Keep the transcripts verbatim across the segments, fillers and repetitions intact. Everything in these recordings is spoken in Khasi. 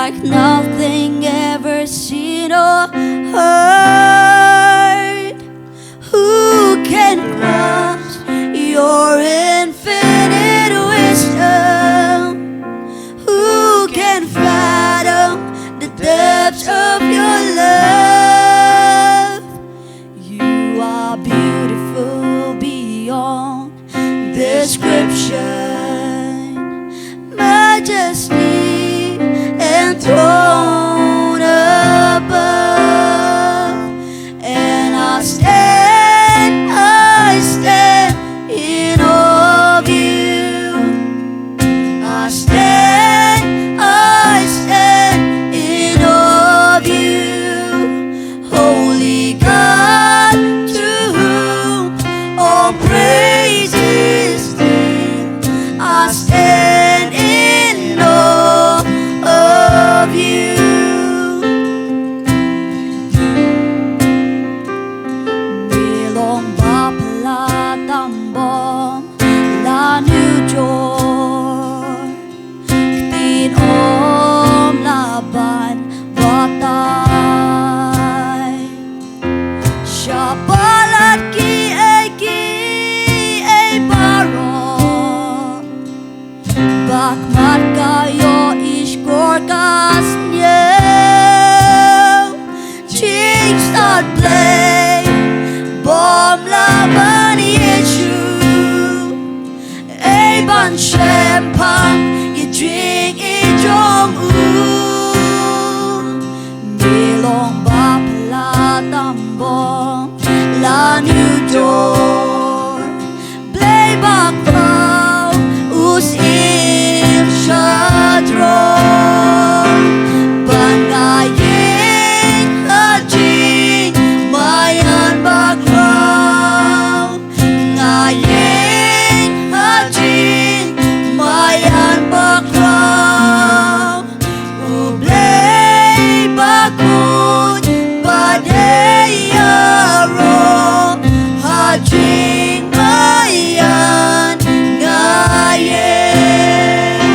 like nothing ever seen or heard. Who can grasp your infinite wisdom? Who can fathom the depths of your love? You are beautiful beyond description, majesty and throne above. And I stand, I stand in awe of you. I stand, I stand in awe of you. Holy God, to whom all praise is due, I stand in awe of you. Me long bapla tambom la nu jor. Ktien ym lah ban batai. Shaphang palat kiei kiei baroh, ba khmat ka ïoh i shkor ka sniew. Jingstad Blei bym lah ban ïashem, ei ban shemphang ïa jingim jong u. Me long bapla tambom la nu jor. Blei bakhuid, u syiem sha throne. Ba nga ïeng ha jingmaïan bakhraw. Nga ïeng ha jingmaïan bakhraw. U Blei bakhuid ba dei ïaroh ha jingmaïan nga ïeng.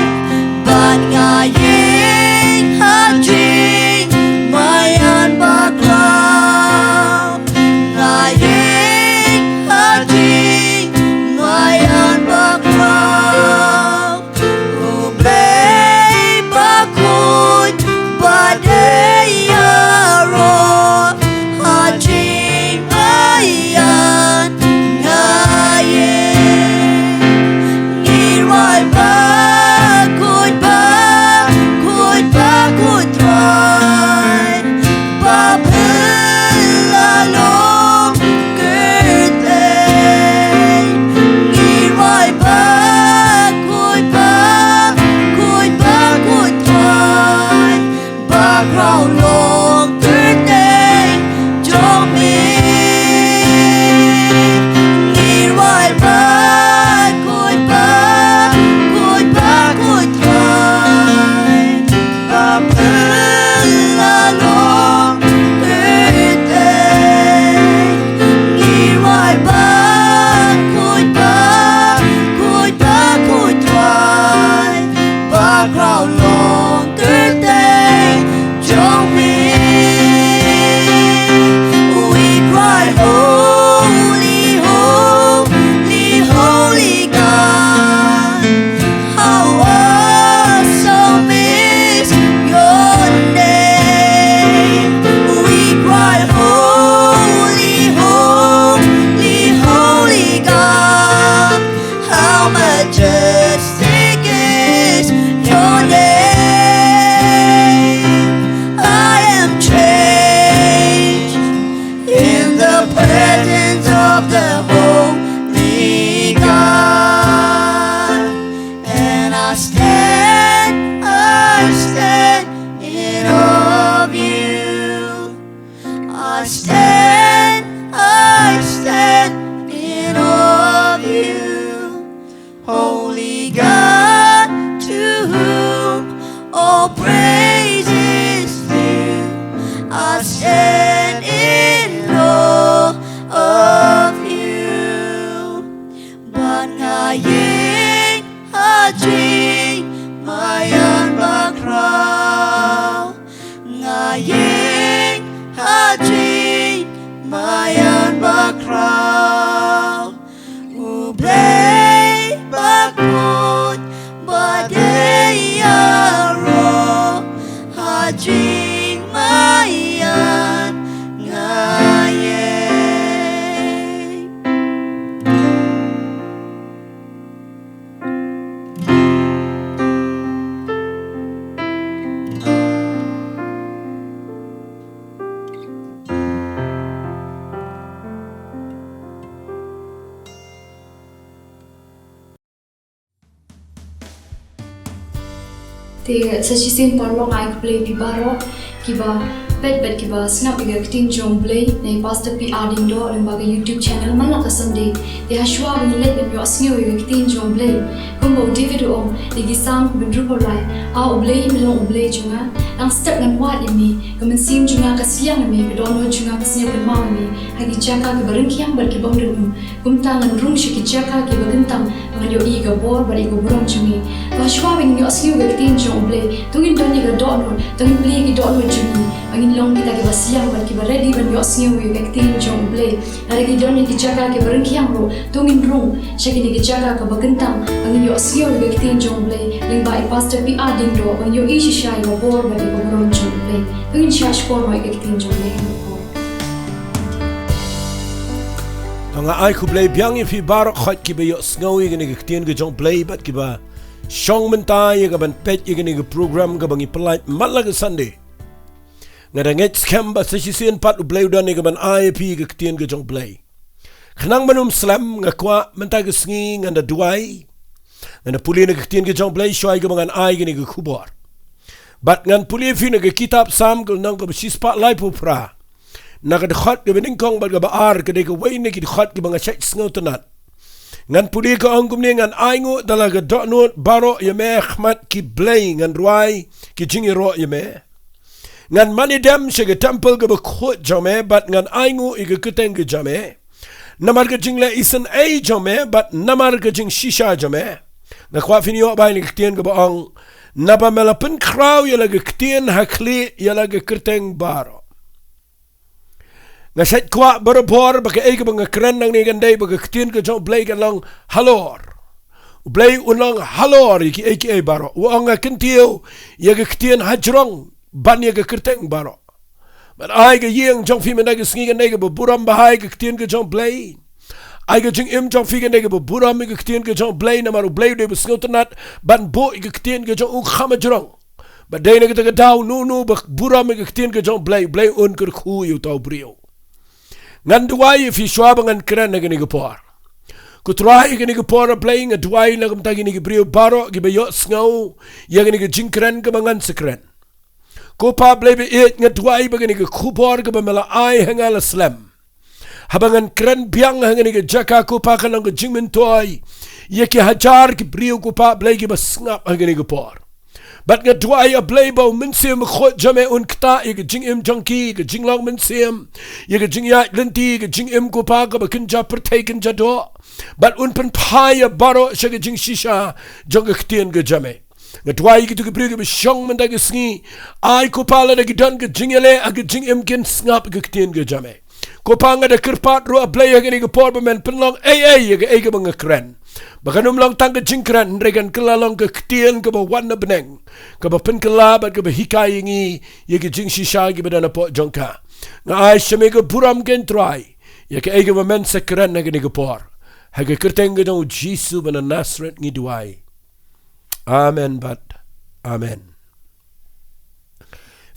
Ba nga ïeng ha jingmaïan bakhraw. Nga ïeng ha jingmaïan bakhraw. U Blei bakhuid ba dei ïaroh ha jingmaïan nga ïeng. Ngi rwai bakhuid, bakhuid, bakhuid Trai. Ba pynlong kyrteng. Ngi rwai bakhuid, bakhuid, bakhuid Trai. Bakhraw long kyrteng jong me. Ngi rwai bakhuid, bakhuid, bakhuid Trai. Ba pynlong kyrteng. Ngi rwai bakhuid, bakhuid, bakhuid Trai. Bakhraw long kyrteng jong me. We cry, holy, holy, holy God. How awesome is your name. We cry, holy, holy, holy God. How majestic is your name. I am changed in the presence of the Holy God. And I stand, I stand in awe of you. I stand, I stand in awe of you. Holy God, to whom all praise is due, I stand in awe of you. Ba nga ïeng ha jingmaïan bakhraw. U Blei bakhuid ba dei ïaroh ha jingmaïan nga ïeit. Te sa shisien paralok, nga ai khublei ïa phi baroh kiba peit bad kiba sngap ïa ka ktien jong U Blei na i Pastor P R Diengdoh lyngba ka YouTube channel man la ka Sunday. Te ha shuwa ban ïaleit ban ïohsngew ïa ka ktien jong U Blei, kumba u David u ong, ïa ki Salm kaba hynriewphew lai: A U Blei, me long U Blei jong nga, dang step ngan wad ïa me. Ka mynsiem jong nga ka sliang ïa me, ka dohnud jong nga ka sngewkynmaw ïa me. Ha ki jaka kiba ryngkiang bad ki bym don um, kumta ngan rung sha ki jaka kiba kyntang, ngan ïohi ïa ka bor bad ïa ka burom jong me. Ba shuwa ba ngin ïohsngew ïa ka ktien jong U Blei, to ngin don ïa ka dohnud, to ngin plie ïa ki dohnud jong ngi, ba ngin long kita kiba sliang bad kiba ready ban ïohsngew ïa ka ktien jong U Blei. Lada ngi don ïa ki jaka kiba ryngkiang ruh, to ngin rung sha kine ki jaka kiba kyntang, ba ngin ïohsngew ïa ka ktien jong U Blei lyngba i Pastor P R Diengdoh, ba ngin ïohi shisha ïa ka bor bad ïa ka burom jong U Blei. To ngin shahshkor noh ïa ka ktien jong U Blei. To nga ai khublei biang ïa phi baroh khoit kiba ïohsngew ïa kane ka ktien ka jong U Blei bad kiba shong mynta ïa ka ban peit ïa kane ka program kaba ngi pynlait man la ka Sunday. Nga da ngeit skhem ba sa shisien pat U Blei u don ïa ka ban ai ïa phi ïa ka ktien ka jong U Blei. Khnang ban ym slem, nga kwah mynta ka sngi ngan da duwai, ngan da pule na ka ktien ka jong U Blei shuwa ïa kaba ngan ai kane ka khubor. Bad ngan pule ïa phi na ka kitab Salm ka lynnong kaba shispah laiphew phra, na ka dkhot kaba nyngkong bad kaba ar, ka dei kawei na ki dkhot kiba nga shait sngewtynnat. Ngan pule, ka ong kumne: Ngan ainguh da la ka dohnud baroh ïa me ha khmat ki blei, ngan rwai ki jingïaroh ïa me. Ngan mane dem sha ka temple kaba khuid jong me, bad ngan ainguh ïa ka kyrteng ka jong me. Namar ka jingleh isynei jong me bad namar ka jingshisha jong me. Nga kwah phin ïoh bai na ka ktien kaba ong: Naba me la pynkhraw ïa la ka ktien ha khlieh ïa la ka kyrteng baroh. Nga shait kwah barabor ba kaei kaba nga kren nangne kan dei ba ka ktien ka jong U Blei kan long halor. U Blei un long halor ïa kiei kiei baroh. U ong: Nga kyntiew ïa ka ktien hajrong ban ïa ka kyrteng baroh. Bad ai ka ïing jong phi mynta ka sngi kan dei kaba burom bha ïa ka ktien ka jong U Blei. Ai ka jingim jong phi kan dei kaba burom ïa ka ktien ka jong U Blei, namar U Blei u dei ba sngewtynnat ban buh ïa ka ktien ka jong u kham hajrong. Bad dei na kata ka daw, uno uno ba burom ïa ka ktien ka jong U Blei, U Blei un kyrkhu ïa uta u briew. Ngan duwai ïa phi shuwa ba ngan kren ha kane ka por. Ko Trai, ha kane ka por, A Blei, nga duwai na ka bynta kine ki briew baroh kiba ïohsngew ïa kane ka jingkren kaba ngan sa kren. Ko Pa Blei ba ïeit, nga duwai ba kane ka khubor kaba me la ai ha nga la slem, haba ngan kren biang ha kane ka jaka, ko Pa, kan long ka jingmyntoi ïa ki hajar ki briew, ko Pa Blei, kiba sngap ha kane ka por. Bad nga duwai, A Blei, ba U Mynsiem Bakhuid jong me un ktah ïa ka jingim jong ki, ka jinglong mynsiem, ïa ka jingïaid lynti, ka jingim, ko Pa, kaba kynja pyrthei kynja doh. Bad un pynphai ïa baroh sha ka jingshisha jong ka ktien ka jong me. Nga duwai ïa kito ki briew kiba shong mynta ka sngi. Ai, ko Pa, lada ki don ka jingïaleh ha ka jingim, kin sngap ïa ka ktien ka jong me. Ko Pa, nga da kyrpad ruh, A Blei, ha kane ka por ba men pynlong ei ei ïa kaei kaba nga kren, ba kan ym long tang ka jingkren, hynrei kan kylla long ka ktien kaba wan na bneng, kaba pynkylla bad kaba hikai ïa ngi ïa ki jingshisha kiba don hapoh jong ka. Nga ai sha me ka burom, ko Trai, ïa kaei kaba men sa kren ha kane ka por. Ha ka kyrteng ka jong U Jisu ba na Nasareth ngi duwai. Amen bad amen.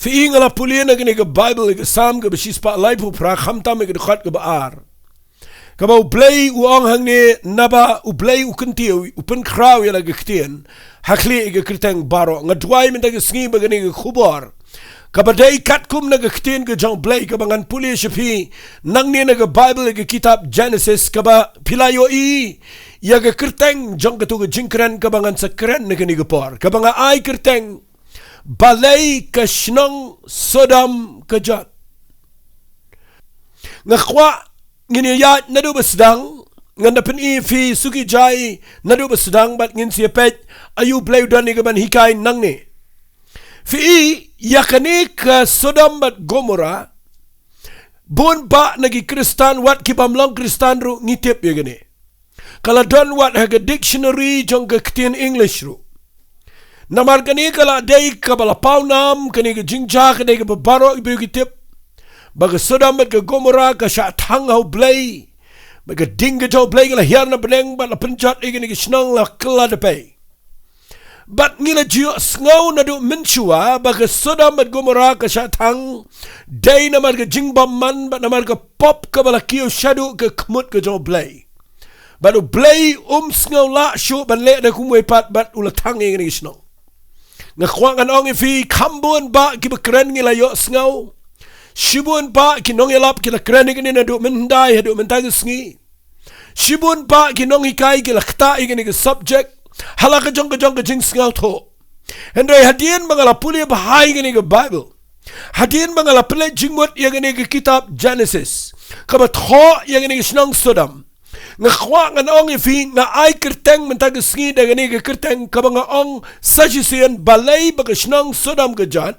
Phi i, nga la pule na kane ka Baibl, ka Salm kaba shispah laiphew phra, khamtam ïa ka dkhot kaba ar, kaba U Blei u ong hangne: Naba U Blei u kyntiew, u pynkhraw ïa la ka ktien ha khlieh ïa ka kyrteng baroh. Nga duwai mynta ka sngi ba kane ka khubor, kaba dei katkum na ka ktien ka jong U Blei, kaba ngan pule sha phi nangne na ka Baibl, ïa ka kitab Jenesis, kaba phi la ïohi ïa ka kyrteng jong kato ka jingkren kaba ngan sa kren na kane ka por, kaba nga ai kyrteng: Balei ka shnong Sodom ka jot. Nga kwah ngin ïaid naduh ba sdang, ngan da pyni ïa phi suki jai naduh ba sdang, bad ngin sa ïa peit aïu U Blei u don ïa ka ban hikai nangne. Phi i, ïa kane ka Sodom bad Gomorrah, Bun bah na ki Khristan wat ki bym long Khristan ruh ngi tip ïa kane. Ka la don wat ha ka dictionary jong ka ktien English ruh. Namar kane ka la dei kaba la paw nam, kane ka jingjia ka dei kaba baroh ki briew ki tip. Ba ka Sodom bad ka Gomorrah ka shah thang ha U Blei. Ba ka ding ka jong U Blei ka la hiar na bneng bad la pynjot ïa kane ka shnong la kylla da pei. Bad ngi la ju ïohsngew naduh mynshuwa ba ka Sodom bad Gomorrah ka shah thang, dei namar ka jingbymman bad namar ka pop kaba la kiew shaduh ka khmut ka jong U Blei. Bad U Blei um sngew lah shuh ban leh da kumwei pat bad u la thang ïa kane ka shnong. Nga kwah ngan ong ïa phi, kham bun bah kiba kren ngi la ïohsngew. Shibun bah ki nongïalap ki la kren ïa kane naduh mynhyndai haduh mynta ka sngi. Shibun bah ki nonghikai ki la ktah ïa kane ka subject ha la ka jong ka jong ka jingsngewthuh. Hynrei hadien ba nga la pule bha ïa kane ka Bible, hadien ba nga la pynleit jingmut ïa kane ka kitab Genesis kaba thoh ïa kane ka shnong Sodom, nga kwah ngan ong ïa phi, nga ai kyrteng mynta ka sngi da kane ka kyrteng kaba nga ong sa shisien, balei ba ka shnong Sodom ka jot.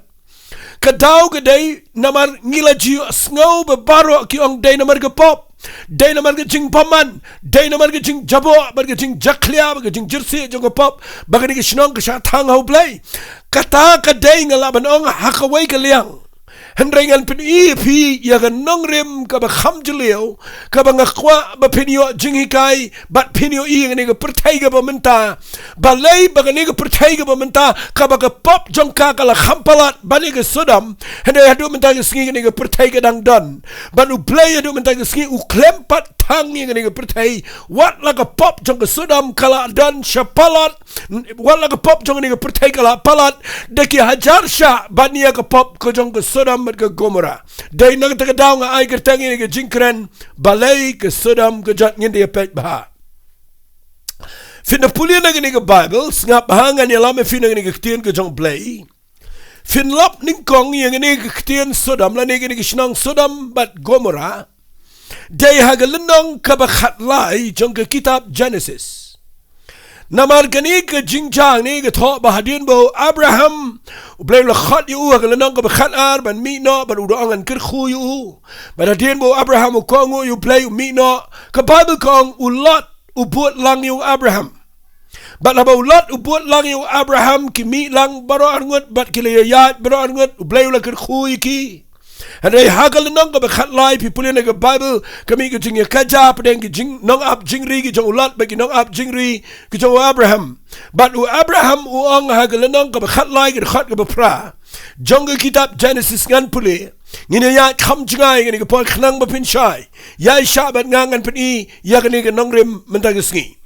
Ka daw ka dei namar ngi la ju ïohsngew ba baroh ki ong dei namar ka pop, dei namar ka jingbymman, dei namar ka jingjaboh bad ka jingjakhlia bad ka jingjyrsieh jong ka pop, ba kane ka shnong ka shah thang ha U Blei. Kata ka dei, nga lah ban ong, ha kawei ka liang. Hynrei ngan pyni ïa phi ïa ka nongrim kaba kham jylliew, kaba nga kwah ba phin ïoh jinghikai bad phin ïohi ïa kane ka pyrthei kaba mynta. Balei ba kane ka pyrthei kaba mynta, kaba ka pop jong ka ka la kham palat ban ïa ka Sodom, hynrei haduh mynta ka sngi kane ka pyrthei ka dang don. Bad U Blei haduh mynta ka sngi u khlem pat thang ïa kane ka pyrthei. Wat la ka pop jong ka Sodom ka la don sha palat, wat la ka pop jong kane ka pyrthei ka la palat da ki hajar shah ban ïa ka pop ka jong ka Sodom bad ka Gomorrah. Dei na kata ka daw nga ai kyrteng ïa ka jingkren, balei ka Sodom ka jot. Ngin da ïa peit bha. Phin da pule na kane ka Bible, sngap bha, ngan ïalam ïa phi na kane ka ktien ka jong U Blei. Phin lap nyngkong ïa kane ka ktien Sodom lane kane ka shnong Sodom bad Gomorrah. Dei ha ka lynnong kaba khatlai jong ka kitab Genesis. Namar kane ka jingjia ne ka thoh ba hadien ba u Abraham, U Blei u la khot ïa u ha ka lynnong kaba khatar ban mih noh, bad u da ong ngan kyrkhu ïa u. Bad hadien ba u Abraham u kohnguh ïa U Blei, u mih noh, ka Bible ka ong u Lot u bud lang ïa u Abraham. Bad haba u Lot u bud lang ïa u Abraham, ki mih lang baroh arngut bad ki la ïaid baroh arngut, U Blei u la kyrkhu ïa ki. Hynrei ha ka lynnong kaba khatlai, phi pule na ka Bible, ka mih ka jingïakajia hapdeng ki jing, nongap jingri ki jong u Lot bad ki nongap jingri ki jong u Abraham. Bad u Abraham u ong ha ka lynnong kaba khatlai, ka dkhot kaba phra jong ka kitab Genesis, ngan pule. Ngin ïa ïaid kham jngai ïa kane ka por, khnang ba phin shai. Ïaishah bad nga, ngan pyni ïa kane ka nongrim mynta ka sngi.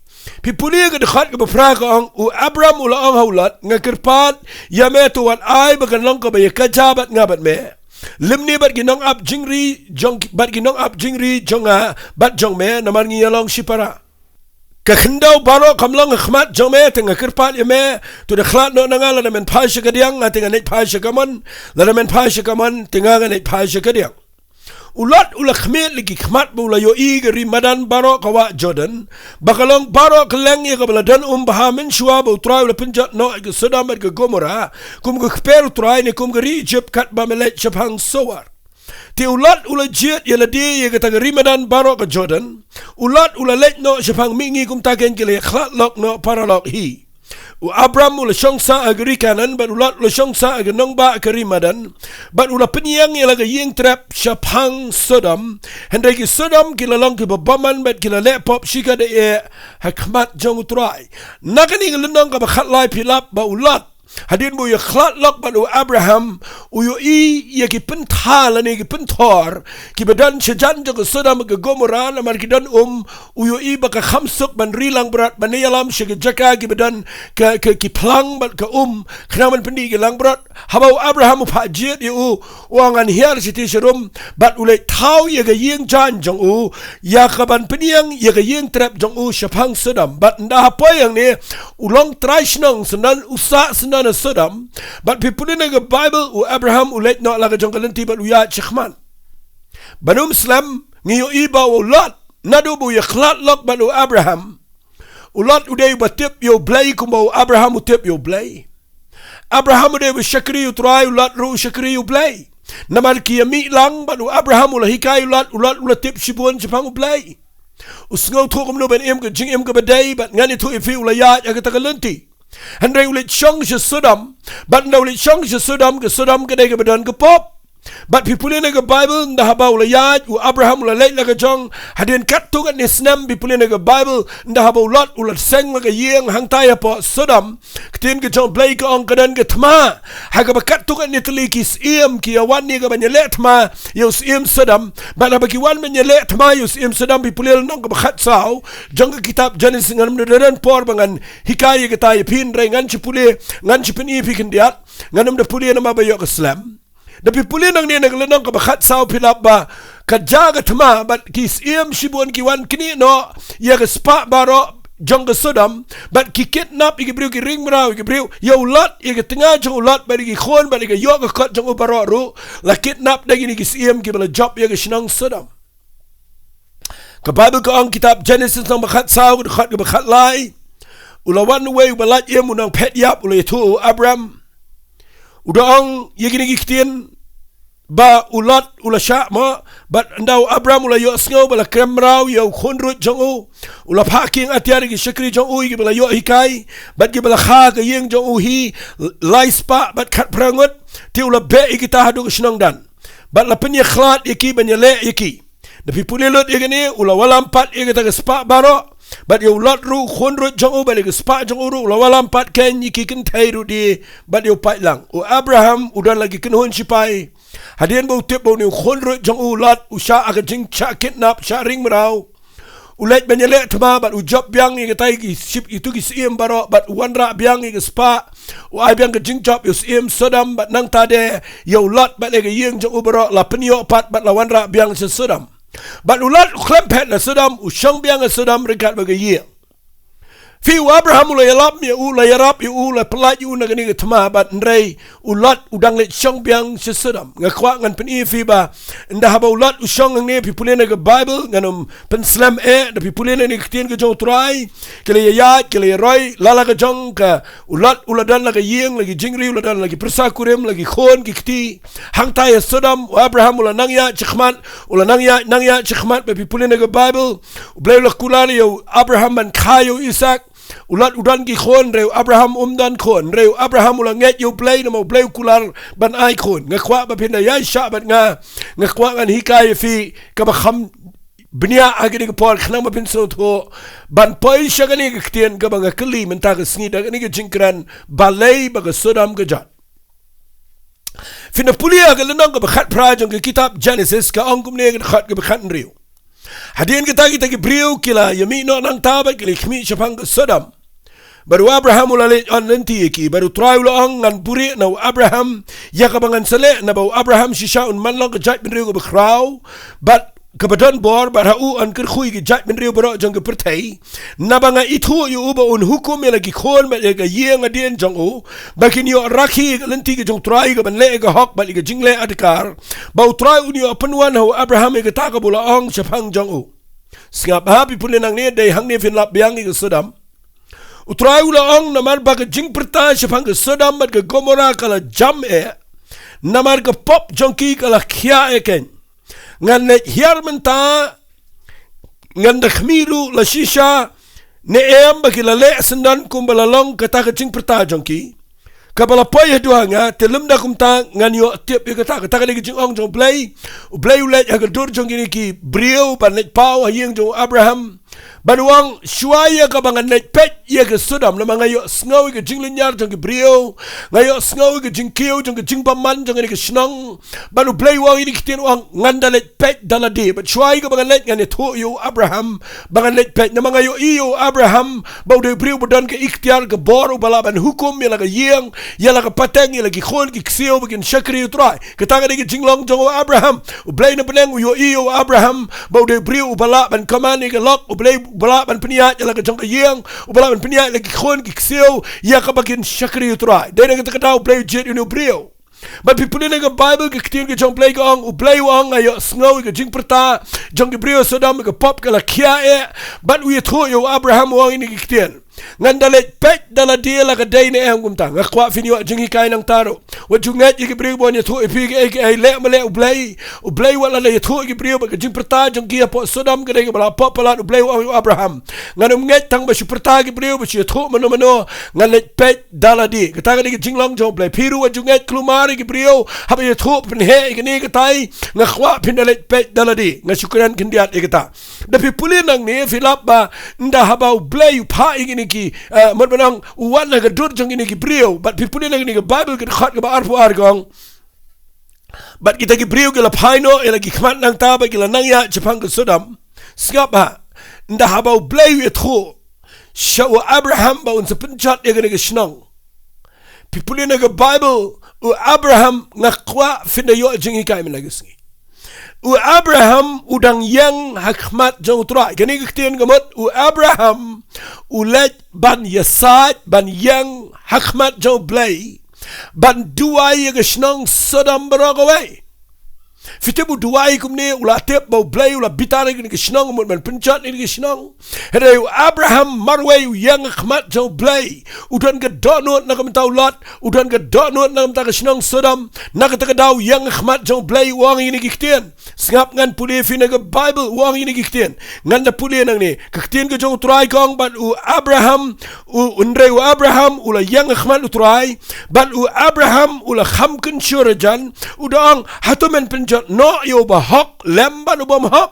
Phi pule ka dkhot kaba phra, ka ong, u Abram u la ong ha u Lot, nga kyrpad ïa me, to wat ai ba kan long kaba ïakajia bad nga bad me lymne bad ki nongap jingri jong, bad ki nongap jingri jong nga bad jong me, namar ngi ïa long shipara. Ka khyndew baroh kam long ha khmat jong me, te nga kyrpad ïa me, to da khlad noh na nga, lada men phai sha kadiang, nga te ngan leit phai sha kamon, lada men phai sha kamon, te nga ngan leit phai sha kadiang. U Lot u la khmih la ki khmat ba u la ïohi ka ri madan baroh ka wah Jordan, ba ka long baroh kylleng ïa kaba la don um bha mynshuwa ba U Trai u la pynjot noh ïa ka Sodom bad ka Gomorrah kum ka kper U Trai, ne kum ka ri Ijipt, katba me leit shaphang Soar. Te u Lot u la jied ïa lade ïa kata ka ri madan baroh ka Jordan. U Lot u la leit noh shaphang mihngi, kumta kein ki la ïakhlad lok noh paralok hi. U Abram u la shong sah ha ka ri Kanaan, bad u Lot u la shong sah ha ka nongbah ka ri madan, bad u la pynïeng ïa la ka ïing trep shaphang Sodom. Hynrei ki Sodom ki la long kiba bymman bad ki la leh pop shikatdei ha khmat jong U Trai. Na kane ka lynnong kaba khatlai phi lap ba u Lot, hadien ba u ïakhlad lok bad u Abraham, u ïohi ïa ki pyntha lane ki pynthor kiba don shajan jong ka Sodom ka Gomorrah, namar ki don um. U ïohi ba ka kham suk ban ri langbrot, ban ïalam sha ki jaka kiba don ka, ka, ki phlang bad ka um, khnang ban pyndih ki langbrot. Haba u Abraham u phah jied ïa u, u ong ngan hiar shati sharum, bad u leit thaw ïa ka ïing jaiñ jong u, ïa kaban pynïeng ïa ka ïing trep jong u shaphang Sodom. Bad ynda ha poi hangne, u long trai shnong syndon, u sah syndon ha Sodom. Bad phi pule na ka Bible, u Abraham u leit noh la ka jong ka lynti bad u ïaid shakhmat. Ban ym slem, ngi ïohi ba u Lot, naduh ba u ïakhlad lok bad u Abraham, u Lot u dei uba tip ïa U Blei kumba u Abraham u tip ïa U Blei. Abraham u dei uba shakri U Trai, u Lot ruh u shakri U Blei. Namar ki ïa mih lang, bad u Abraham u la hikai u Lot, u Lot u la tip shibun shaphang U Blei. U sngewthuh kumno ban im ka jingim kaba dei, bad ngan ïathuh ïa phi u la ïaid ha kata ka lynti. Hynrei u leit shong sha Sodom, bad ynda u leit shong sha Sodom, ka Sodom ka dei kaba don ka pop. Bad phi pule na ka Baibl, ynda haba u la ïaid, u Abraham u la leit la ka jong, hadien katto katne snem, phi pule na ka Baibl, ynda haba u Lot u la seng la ka ïing hangtai hapoh Sodom, ka ktien ka jong U Blei ka ong ka don ka thma. Ha kaba katto katne tylli ki syiem ki ïa wan ïa kaban ïaleh thma ïa u syiem Sodom. Bad haba ki wan ban ïaleh thma ïa u syiem Sodom, phi pule lynnong kaba khatsaw jong ka kitab Genesis, ngan ym da don por ba ngan hikai ïa kata ïa phi, hynrei ngan shu pule, ngan shu pyni ïa phi khyndiat. Ngan ym da pule namar ba ïoh ka slem. Da phi pule nangne na ka lynnong kaba khatsaw phi lap ba ka jia ka thma, bad ki syiem shibun ki wan knieh noh ïa ka spah baroh jong ka Sodom, bad ki kidnap ïa ki briew, ki ring mraw ïa ki briew, ïa u Lot, ïa ka tnga jong u Lot, bad ïa ki khun, bad ïa ka ïoh ka kot jong u baroh ruh, la kidnap da kine ki syiem kiba la jop ïa ka shnong Sodom. Ka Baibl ka ong, kitab Genesis lynnong ba khatsaw, ka dkhot kaba khatlai. U la wan uwei uba lait im, u nongphet ïap, u la ïathuh ïa u Abram. U da ong ïa kine ki ktien ba u Lot u la shah mo, bad ynda u Abram u la ïohsngew ba la krem mraw ïa u khunruit jong u, u la phah kieng atiar ïa ki shakri jong u, ïa kiba la ïoh hikai, bad kiba la kha ka ïing jong u hi lai spah bad khatphra ngut, te u la beh ïa kita haduh ka shnong Dan. Bad la pynïakhlad ïa ki ban ïaleh ïa ki. Da phi pule lut ïa kane, u la wallam pat ïa kata ka spah baroh. Bad ïa u Lot ruh, u khunruit jong u, bad ïa ka spah jong u ruh, u la wallam pat keiñ ïa ki kynthei ruh de, bad ïa u paidlang. U Abraham u don la ki kynhun shipai. Hadien ba u tip ba une u khunruit jong u, u Lot, u shah ha ka jingshah kidnap, shah ring mraw, u leit ban ïaleh thma, bad u jop biang ïa kitai ki ship, ïa kitu ki syiem baroh, bad u wanrah biang ïa ka spah. U ai biang ka jingjop ïa u syiem Sodom, bad nangta de ïa u Lot bad ïa ka ïing jong u baroh la pynïoh pat, bad la wanrah biang sha Sodom. Bad u Lot u khlem phet na Sodom, u shong biang ha Sodom ryngkat bad ka ïing. Phi, u Abraham u la ïarap ïa u, la ïarap ïa u, la pyllait ïa u na kane ka thma, bad hynrei u Lot u dang leit shong biang sha Sodom. Nga kwah ngan pyni ïa phi ba ynda haba u Lot u shong hangne, phi pule na ka Baibl, ngan ym pynslem eh, da phi pule na kane ka ktien ka jong U Trai, ki la ïaid, ki la ïaroi, la la ka jong ka, u Lot u la don la ka ïing, la ki jingriew, la don la ki pyrsa kurim, la ki khun ki kti. Hangta ïa Sodom, u Abraham u la nang ïaid shakhmat, u la nang ïaid, nang ïaid shakhmat, ba phi pule na ka Baibl, U Blei u la kular ïa u Abraham ban kha ïa u Isaak. U Lot u don ki khun, hynrei u Abraham um don khun, hynrei u Abraham u la ngeit ïa U Blei, namar U Blei u kular ban ai khun. Nga kwah ba phin da ïaishah bad nga, nga kwah ngan hikai ïa phi kaba kham bniah ha kane ka por, khnang ba phin sngewthuh ban poi sha kane ka ktien kaba nga kylli mynta ka sngi da kane ka jingkren, balei ba ka Sodom ka jot. Phin da pule ha ka lynnong kaba khatphra jong ka kitab Genesis, ka ong kumne, ka dkhot kaba khathynriew. Hadien kata kita ki briew ki la ïa mih noh nangta bad ki la khmih shaphang ka Sodom. Bad u Abraham u la leit on lynti ïa ki, bad U Trai u la ong, ngan buhrieh na u Abraham ïa kaba ngan sa leh, naba u Abraham shisha un man long ka jaitbynriew kaba khraw bad kaba don bor, bad ha u yn kyrkhu ïa ki jaitbynriew baroh jong ka pyrthei. Naba nga ithuh ïa u ba un hukum ïa la ki khun bad ïa ka ïing hadien jong u, ba kin ïoh rakhe ïa ka lynti ka jong U Trai kaban leh ïa ka hok bad ïa ka jingleh adkar, ba U Trai un ïoh pynwan ha u Abraham ïa kata kaba u la ong shaphang jong u. Sngap ha, phi pule nangne, dei hangne phin lap biang ïa ka Sodom. U Trai u la ong, namar ba ka jingpyrta shaphang ka Sodom bad ka Gomora ka la jam eh, namar ka pop jong ki ka la khia eh keiñ. Ngan leit hiar mynta, ngan da khmih ruh la shisha, ne em ba ki la leh syndon kumba la long kata ka jingpyrta jong ki, kaba la poi haduh ha nga, te lymda kumta ngan ïoh tip ïa kata. Kata ka dei ka jingong jong U Blei. U Blei u leit ha ka dur jong kine ki briew ban leit paw ha ïing jong u Abraham. Bad u ong, shuwa ïa kaba ngan leit peit ïa ka Sodom, namar nga ïohsngew ïa ka jinglynñiar jong ki briew, nga ïohsngew ïa ka jingkiew jong ka jingbymman jong kane ka shnong. Bad U Blei u ong ïa kine ki ktien, u ong, ngan da leit peit da lade. Bad shuwa ïa kaba ngan leit, ngan ïathuh ïa u Abraham ba ngan leit peit, namar nga ïohi ïa u Abraham ba u dei u briew ba don ka iktiar, ka bor, uba lah ban hukum ïa la ka ïing, ïa la ka pateng, ïa la ki khun ki ksiew ba kin shakri ïa U Trai. Kata ka dei ka jinglong jong u Abraham. U Blei na bneng u ïohi ïa u Abraham ba u dei u briew uba lah ban kmen ïa ka lok, u Blei uba lah ban pynïaid ïa la ka jong ka ïing, uba lah ban pynïaid ïa la ki khun ki ksiew, ïa kaba kin shakri ïa U Trai. Dei na kata ka daw U Blei u jied ïa une u briew. Bad phi pule na ka Baibl, ka ktien ka jong U Blei ka ong, U Blei u ong, nga ïohsngew ïa ka jingpyrta jong ki briew Sodom, ïa ka pop ka la khia eh. Bad u ïathuh ïa u Abraham, u ong ïa kine ki ktien. Ngan da leit peit da lade la ka dei ne em kumta. Nga kwah phin ïoh jinghikai nangta ruh. Wat ju ngeit ïa ki briew ba wan ïathuh ïa phi kaei kaei, leh ma leh U Blei. U Blei wat la ïathuh ïa ki briew bad ka jingpyrta jong ki hapoh Sodom ka dei kaba la pop palat. U Blei u ong ïa u Abraham, ngan ym ngeit tang ba shu pyrta ki briew, ba shu ïathuh mano mano. Ngan leit peit da lade. Kata ka dei ka jinglong jong U Blei. Phi ruh wat ju ngeit kulmar ïa ki briew haba ïathuh pynheh ïa kane katai. Nga kwah phin da leit peit da lade. Nga shu kren khyndiat ïa kata. Da phi pule nangne phi lap ba ynda haba U Blei u phah ïa kine ki, eh, mut ban ong u wan ha ka dur jong kine ki briew. Bad phi pule nangne ka Baibl ka dkhot kaba arphew ar ka ong, bad kita ki briew ki la phai noh ïa la ki khmat nangta bad ki la nang ïaid shaphang ka Sodom. Sngap ha. Ynda haba U Blei u ïathuh sha u Abraham ba un sa pynjot ïa kane ka shnong. Phi pule na ka Baibl, u Abraham, nga kwah phin da ïoh jinghikai mynta ka sngi. U Abraham u dang ïeng ha khmat jong U Trai. Kane ka ktien ka mut, u Abraham u leit ban ïasaid, ban ïeng ha khmat jong U Blei, ban duwai ïa ka shnong Sodom baroh kawei. Phi tip u duwai kumne, u la tip ba U Blei u la bitar ïa kane ka shnong, mut ban pynjot ïa kane ka shnong. Hynrei u Abraham marwei u ïeng ha khmat jong U Blei. U don ka dohnud na ka bynta u Lot, u don ka dohnud na ka bynta ka shnong Sodom. Na kata ka daw u ïeng ha khmat jong U Blei, u ong ïa kine ki ktien. Sngap, ngan pule phi na ka Baibl, u ong ïa kine ki ktien. Ngan da pule nangne. Ka ktien ka jong U Trai ka ong, bad u Abraham, u, hynrei u Abraham u la ïeng ha khmat U Trai, bad u Abraham u la kham kynshur hajan, u da ong, hato men pynjot noh ïa u bahok lem bad u bymhok?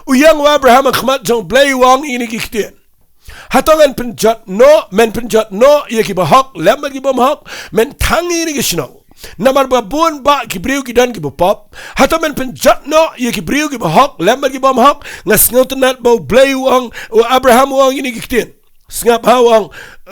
U ïeng u Abraham ha khmat jong U Blei, u ong ïa kine ki ktien. Hato ngan pynjot noh, men pynjot noh ïa ki bahok lem bad ki bymhok? Men thang ïa kine ki shnong. Namar ba bun bah ki briew ki don kiba pop. Hato men pynjot noh ïa ki briew ki bahok lem bad ki bymhok? Nga sngewtynnat ba U Blei u ong, u Abraham u ong ïa kine ki ktien. Sngap ha, u ong,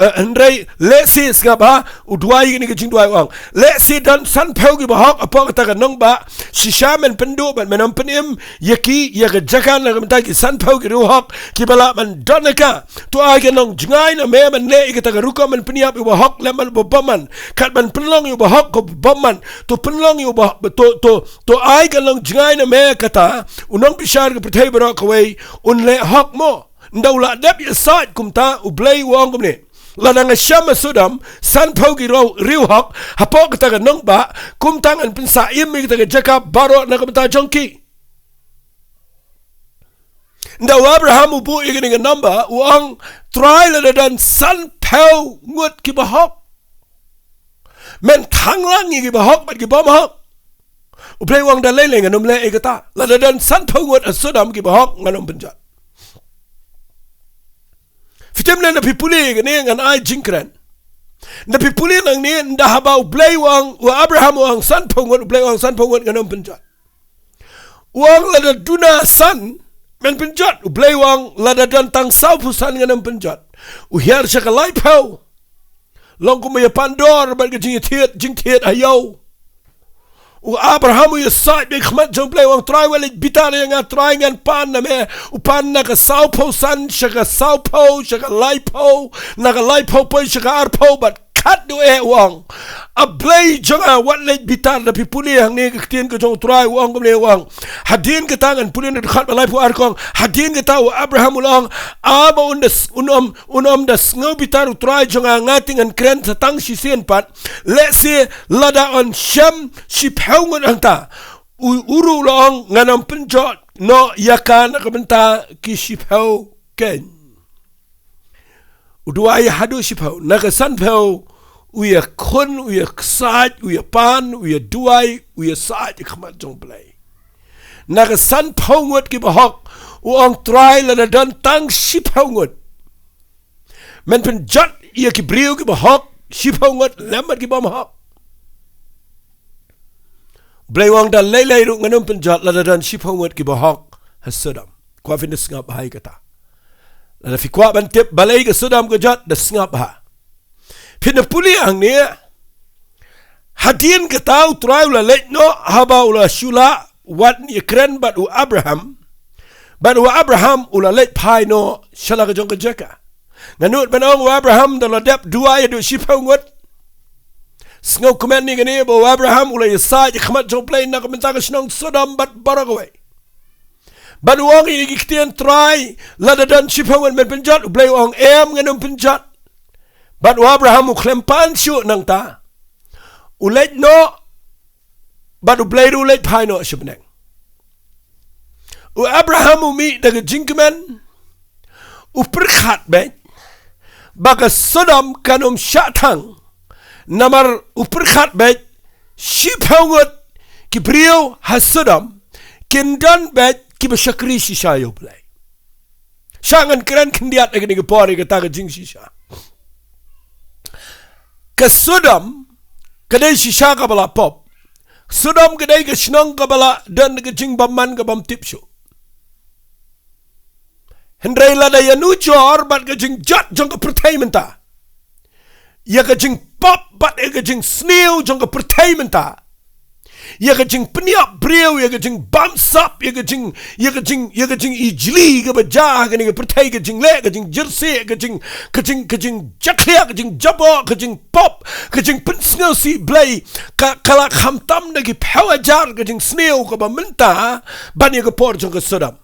eh, hynrei lehse, sngap ha, u duwai ïa kine ki jingduwai, u ong, lehse don sanphew ki bahok hapoh kata ka nongbah, shisha men pynduh bad men ym pynim ïa ki ïa ka jaka na ka bynta ki sanphew ki riewhok kiba lah ban don ha ka. To ai ka nongjngai na me ban leh ïa kata ka rukom ban pynïap ïa u bahok lem bad u bymman. Kat ban pynlong ïa u bahok kum u bymman. To pynlong ïa u bah-, to, to, to ai ka nongjngai na me kata. U nongbishar ka pyrthei baroh kawei un leh hok mo. Ynda u la dep ïasaid kumta, U Blei u ong kumne, lada nga shem ha Sodom sanphew ki riew, riewhok hapoh kata ka nongbah, kumta ngan pynsah im ïa kata ka jaka baroh na ka bynta jong ki. Ynda u Abraham u buh ïa kane ka number, u ong, Trai, lada don sanphew ngut ki bahok, men thang lang ïa ki bahok bad ki bymhok. U Blei u ong, da lei lei ngan ym leh ïa kata. Lada don sanphew ngut ha Sodom ki bahok ngan ym pynjot. Phi tip ne, ynda phi pule ïa kane, ngan ai jingkren. Ynda phi pule nangne, ynda haba U Blei u ong, u Abraham u ong sanphew ngut, U Blei u ong sanphew ngut ngan ym pynjot. U ong lada duna san, men pynjot. U Blei u ong lada don tang sawphew san ngan ym pynjot. U hiar sha ka laiphew. Long kumba ïa pan dor bad ka jingthied, jingthied ha ïew. U Abraham u ïasaid bad khmat jong U Blei, u ong, Trai, wat leit bitar ïa nga, Trai, ngan pan na me. U pan na ka sawphew san sha ka sawphew, sha ka laiphew, na ka laiphew poi sha ka arphew, bad khatduh eh u ong, A Blei jong nga, wat leit bitar. Da phi pule hangne ka ktien ka jong U Trai, u ong kumne, u ong, hadien kata, ngan pule na ka dkhot ba laiphew ar, ka ong, hadien kata u Abraham u la ong, A ba un da s-, un ym, un ym da sngew bitar U Trai jong nga, nga te ngan kren sa tang shisien pat. Lehse lada yn shem shiphew ngut hangta. U, u ruh u la ong, ngan ym pynjot noh ïa ka na ka bynta ki shiphew keiñ. U duwai haduh shiphew, na ka sanphew u ïakhun, u ïasaid, u ïapan, u ïaduwai, u ïasaid ha khmat jong U Blei. Na ka sanphew ngut ki bahok, u ong, Trai, lada don tang shiphew ngut, men pynjot ïa ki briew ki bahok, shiphew ngut lem bad ki bymhok. U Blei u ong, da lei lei ruh ngan ym pynjot lada don shiphew ngut ki bahok ha Sodom. Kwah phin da sngap bha ïa kata. Lada phi kwah ban tip balei ka Sodom ka jot, da sngap bha. Phin da pule hangne, hadien kata U Trai u la leit noh, haba u la shu lah wat ïakren bad u Abraham. Bad u Abraham u la leit phai noh sha la ka jong ka jaka. Nga nud ban ong, u Abraham da la dep duwai haduh shiphew ngut. Sngewkmen ïa kane ba u Abraham u la ïasaid ha khmat jong U Blei na ka bynta ka shnong Sodom bad baroh kawei. Bad u ong ïa ki ktien, Trai, lada don shiphew ngut men pynjot, U Blei u ong em, ngan ym pynjot. Bad u Abraham u khlem pan shuh nangta. U leit noh, bad U Blei ruh u leit phai noh sha bneng. U Abraham u mih da ka jingkmen, u pyrkhat beit ba ka Sodom kan ym shah thang, namar u pyrkhat beit shiphew ngut ki briew ha Sodom kin don beit kiba shakri shisha ïa U Blei. Sha ngan kren khyndiat ha kane ka por ïa kata ka jingshisha. Ka Sodom ka dei shisha kaba la pop. Sodom ka dei ka shnong kaba la don ka jingbymman kabym tip shuh. Hynrei lada ïanujor bad ka jingjot jong ka pyrthei mynta, ïa ka jingpop bad ïa ka jingsniew jong ka pyrthei mynta, ïa ka jingpynïap briew, ïa ka jingbamsap, ïa ka jing, ïa ka jing, ïa ka jingijli kaba jia ha kane ka pyrthei, ka jingleh, ka jingjyrsieh, ka jing, ka jing, ka jingjakhlia, ka jingjaboh, ka jingpop, ka jingpynsngewsih Blei, ka, ka la khamtam da ki phew hajar ka jingsniew kaba mynta ban ïa ka por jong ka Sodom.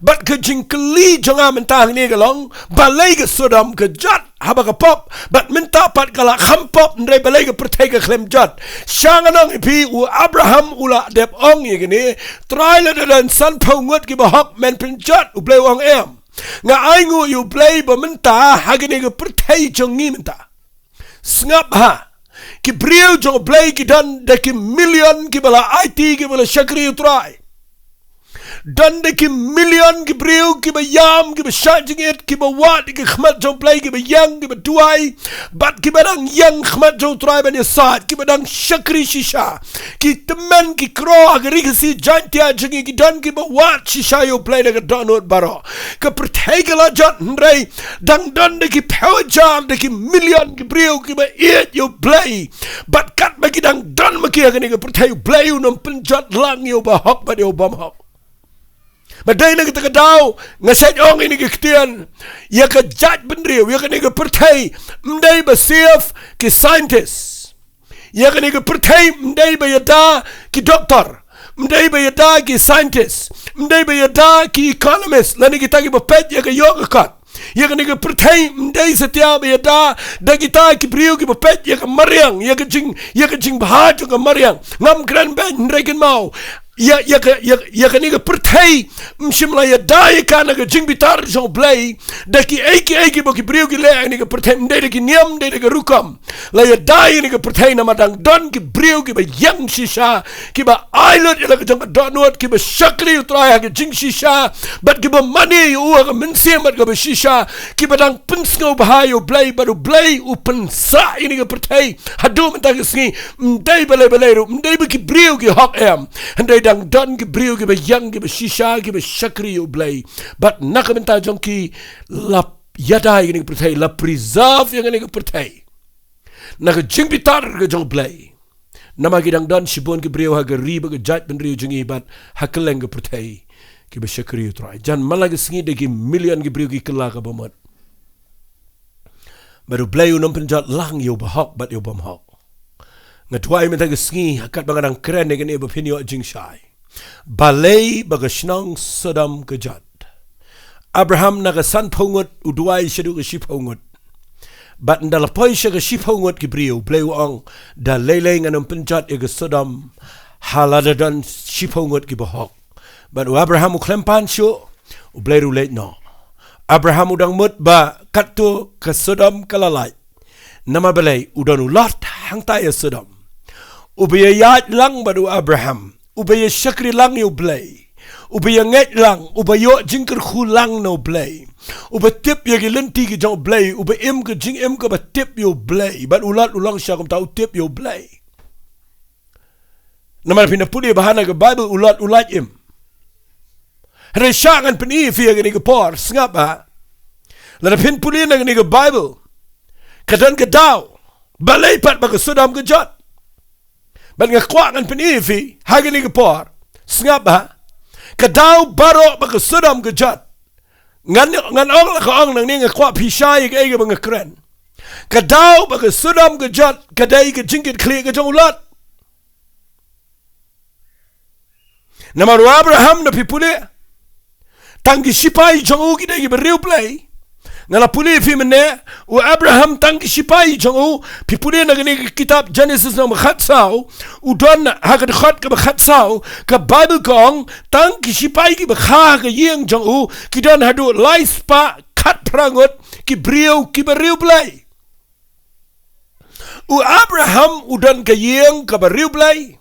Bad ka jingkylli jong nga mynta hangne ka long, balei ka Sodom ka jot haba ka pop, bad mynta pat ka la kham pop, hynrei balei ka pyrthei ka khlem jot? Sha ngan ong ïa phi, u Abraham u la dep ong ïa kane, Trai, lada don sanphew ngut kiba hok men pynjot, U Blei u ong em. Nga ainguh ïa U Blei ba mynta ha kane ka pyrthei jong ngi mynta, sngap ha, ki briew jong U Blei ki don da ki million kiba la aiti, kiba la shakri U Trai. Don da ki million ki briew kiba ïam, kiba shah jingit, kiba wad ïa ka khmat jong U Blei, kiba ïeng, kiba duwai, bad kiba dang ïeng khmat jong U Trai ban ïasaid, kiba dang shakri shisha. Ki tymmen ki kro ha ka ri Khasi Jaiñtia jong ngi ki don kiba wad shisha ïa U Blei da ka dohnud baroh. Ka pyrthei ka la jot, hynrei dang don da ki phew hajar, da ki million ki briew kiba ïeit ïa U Blei. Bad katba ki dang don ma ki ha kane ka pyrthei, U Blei un ym pynjot lang ïa uba hok bad ïa ubym hok. Bad dei na kata ka daw nga shait ong ïa kane ka ktien, ïa ka jaitbynriew, ïa kane ka pyrthei, ym dei ba safe ki scientist. Ïa kane ka pyrthei ym dei ba ïada ki doktor, ym dei ba ïada ki scientist, ym dei ba ïada ki economist, lane kita kiba peit ïa ka ïoh ka kot. Ïa kane ka pyrthei ym dei satia ba ïada da kita ki briew kiba peit ïa ka mariang, ïa ka jing, ïa ka jingbha jong ka mariang. Ngam kren beiñ, hynrei kynmaw, ïa, ïa ka, ïa, ïa kane ka pyrthei ym shym la ïada ïa ka na ka jingbitar jong U Blei, da kiei kiei kiba ki briew ki leh ha kane ka pyrthei, ym dei da ki niam, ym dei da ka rukom. La ïada ïa kane ka pyrthei namar dang don ki briew kiba ïeng shisha, kiba ai lut ïa la ka jong ka dohnud, kiba shakri U Trai ha ka jingshisha, bad kiba mane ïa u ha ka mynsiem bad kaba shisha, kiba dang pynsngewbha ïa U Blei, bad U Blei u pynsah ïa kane ka pyrthei haduh mynta ka sngi. Ym dei balei balei ruh, ym dei ba ki briew ki hok em, hynrei dang don ki briew kiba ïeng, kiba shisha, kiba shakri ïa U Blei. Bad na ka bynta jong ki la ïada ïa kane ka pyrthei, la preserve ïa kane ka pyrthei na ka jingbitar ka jong U Blei. Namar ki dang don shibun ki briew ha ka ri bad ka jaitbynriew jong ngi bad ha kylleng ka pyrthei kiba shakri U Trai. Jan man la ka sngi da ki million ki briew ki kylla kaba mut. Bad U Blei un ym pynjot lang ïa uba hok bad ïa ubym hok. Nga duwai mynta ka sngi, ha katba nga dang kren ïa kane, ba phin ïoh jingshai. Balei ba ka shnong Sodom ka jot? Abraham na ka sanphew ngut u duwai shaduh ka shiphew ngut. Bad ynda la poi sha ka shiphew ngut ki briew, U Blei u ong, da lei lei ngan ym pynjot ïa ka Sodom ha lada don shiphew ngut kiba hok. Bad u Abraham u khlem pan shuh, U Blei ruh u leit noh. Abraham u dang mut ba katto ka Sodom ka la lait. Namar balei? U don u Lot hangta ïa Sodom, uba ïaid lang bad u Abraham, uba ïa shakri lang ïa U Blei, uba ïa ngeit lang, uba ïoh jingkyrkhu lang na U Blei, uba tip ïa ki lynti ki jong U Blei, uba im ka jingim kaba tip ïa U Blei. Bad u Lot u long shisha kumta, u tip ïa U Blei. Namar phin da pule bha na ka Baibl, u Lot u lait im. Hynrei sha ngan pyni ïa phi ha kane ka por, sngap bha. Lada phin pule na kane ka Baibl, ka don ka daw, balei pat ba ka Sodom ka jot. Bad nga kwah ngan pyni ïa phi ha kane ka por, sngap bha. Ka daw baroh ba ka Sodom ka jot, ngan, ngan ong la ka ong nangne, nga kwah phi shai ïa kaei kaba nga kren. Ka daw ba ka Sodom ka jot ka dei ka jingkitkhlieh ka jong u Lot. Namar u Abraham, na phi pule, Tang ki shipai jong u ki dei ki bariewblei. Nga la pule phi mynne, u Abraham tang ki shipai jong u, phi pule na kane ka kitab Genesis nang ba khatsaw, u don ha ka dkhot ka ba khatsaw, ka Bible ka ong, tang ki shipai ki ba kha ha ka ïing jong u, ki don haduh lai spah khatphra ngut, ki briew, ki bariewblei. U Abraham u don ka ïing ka bariewblei.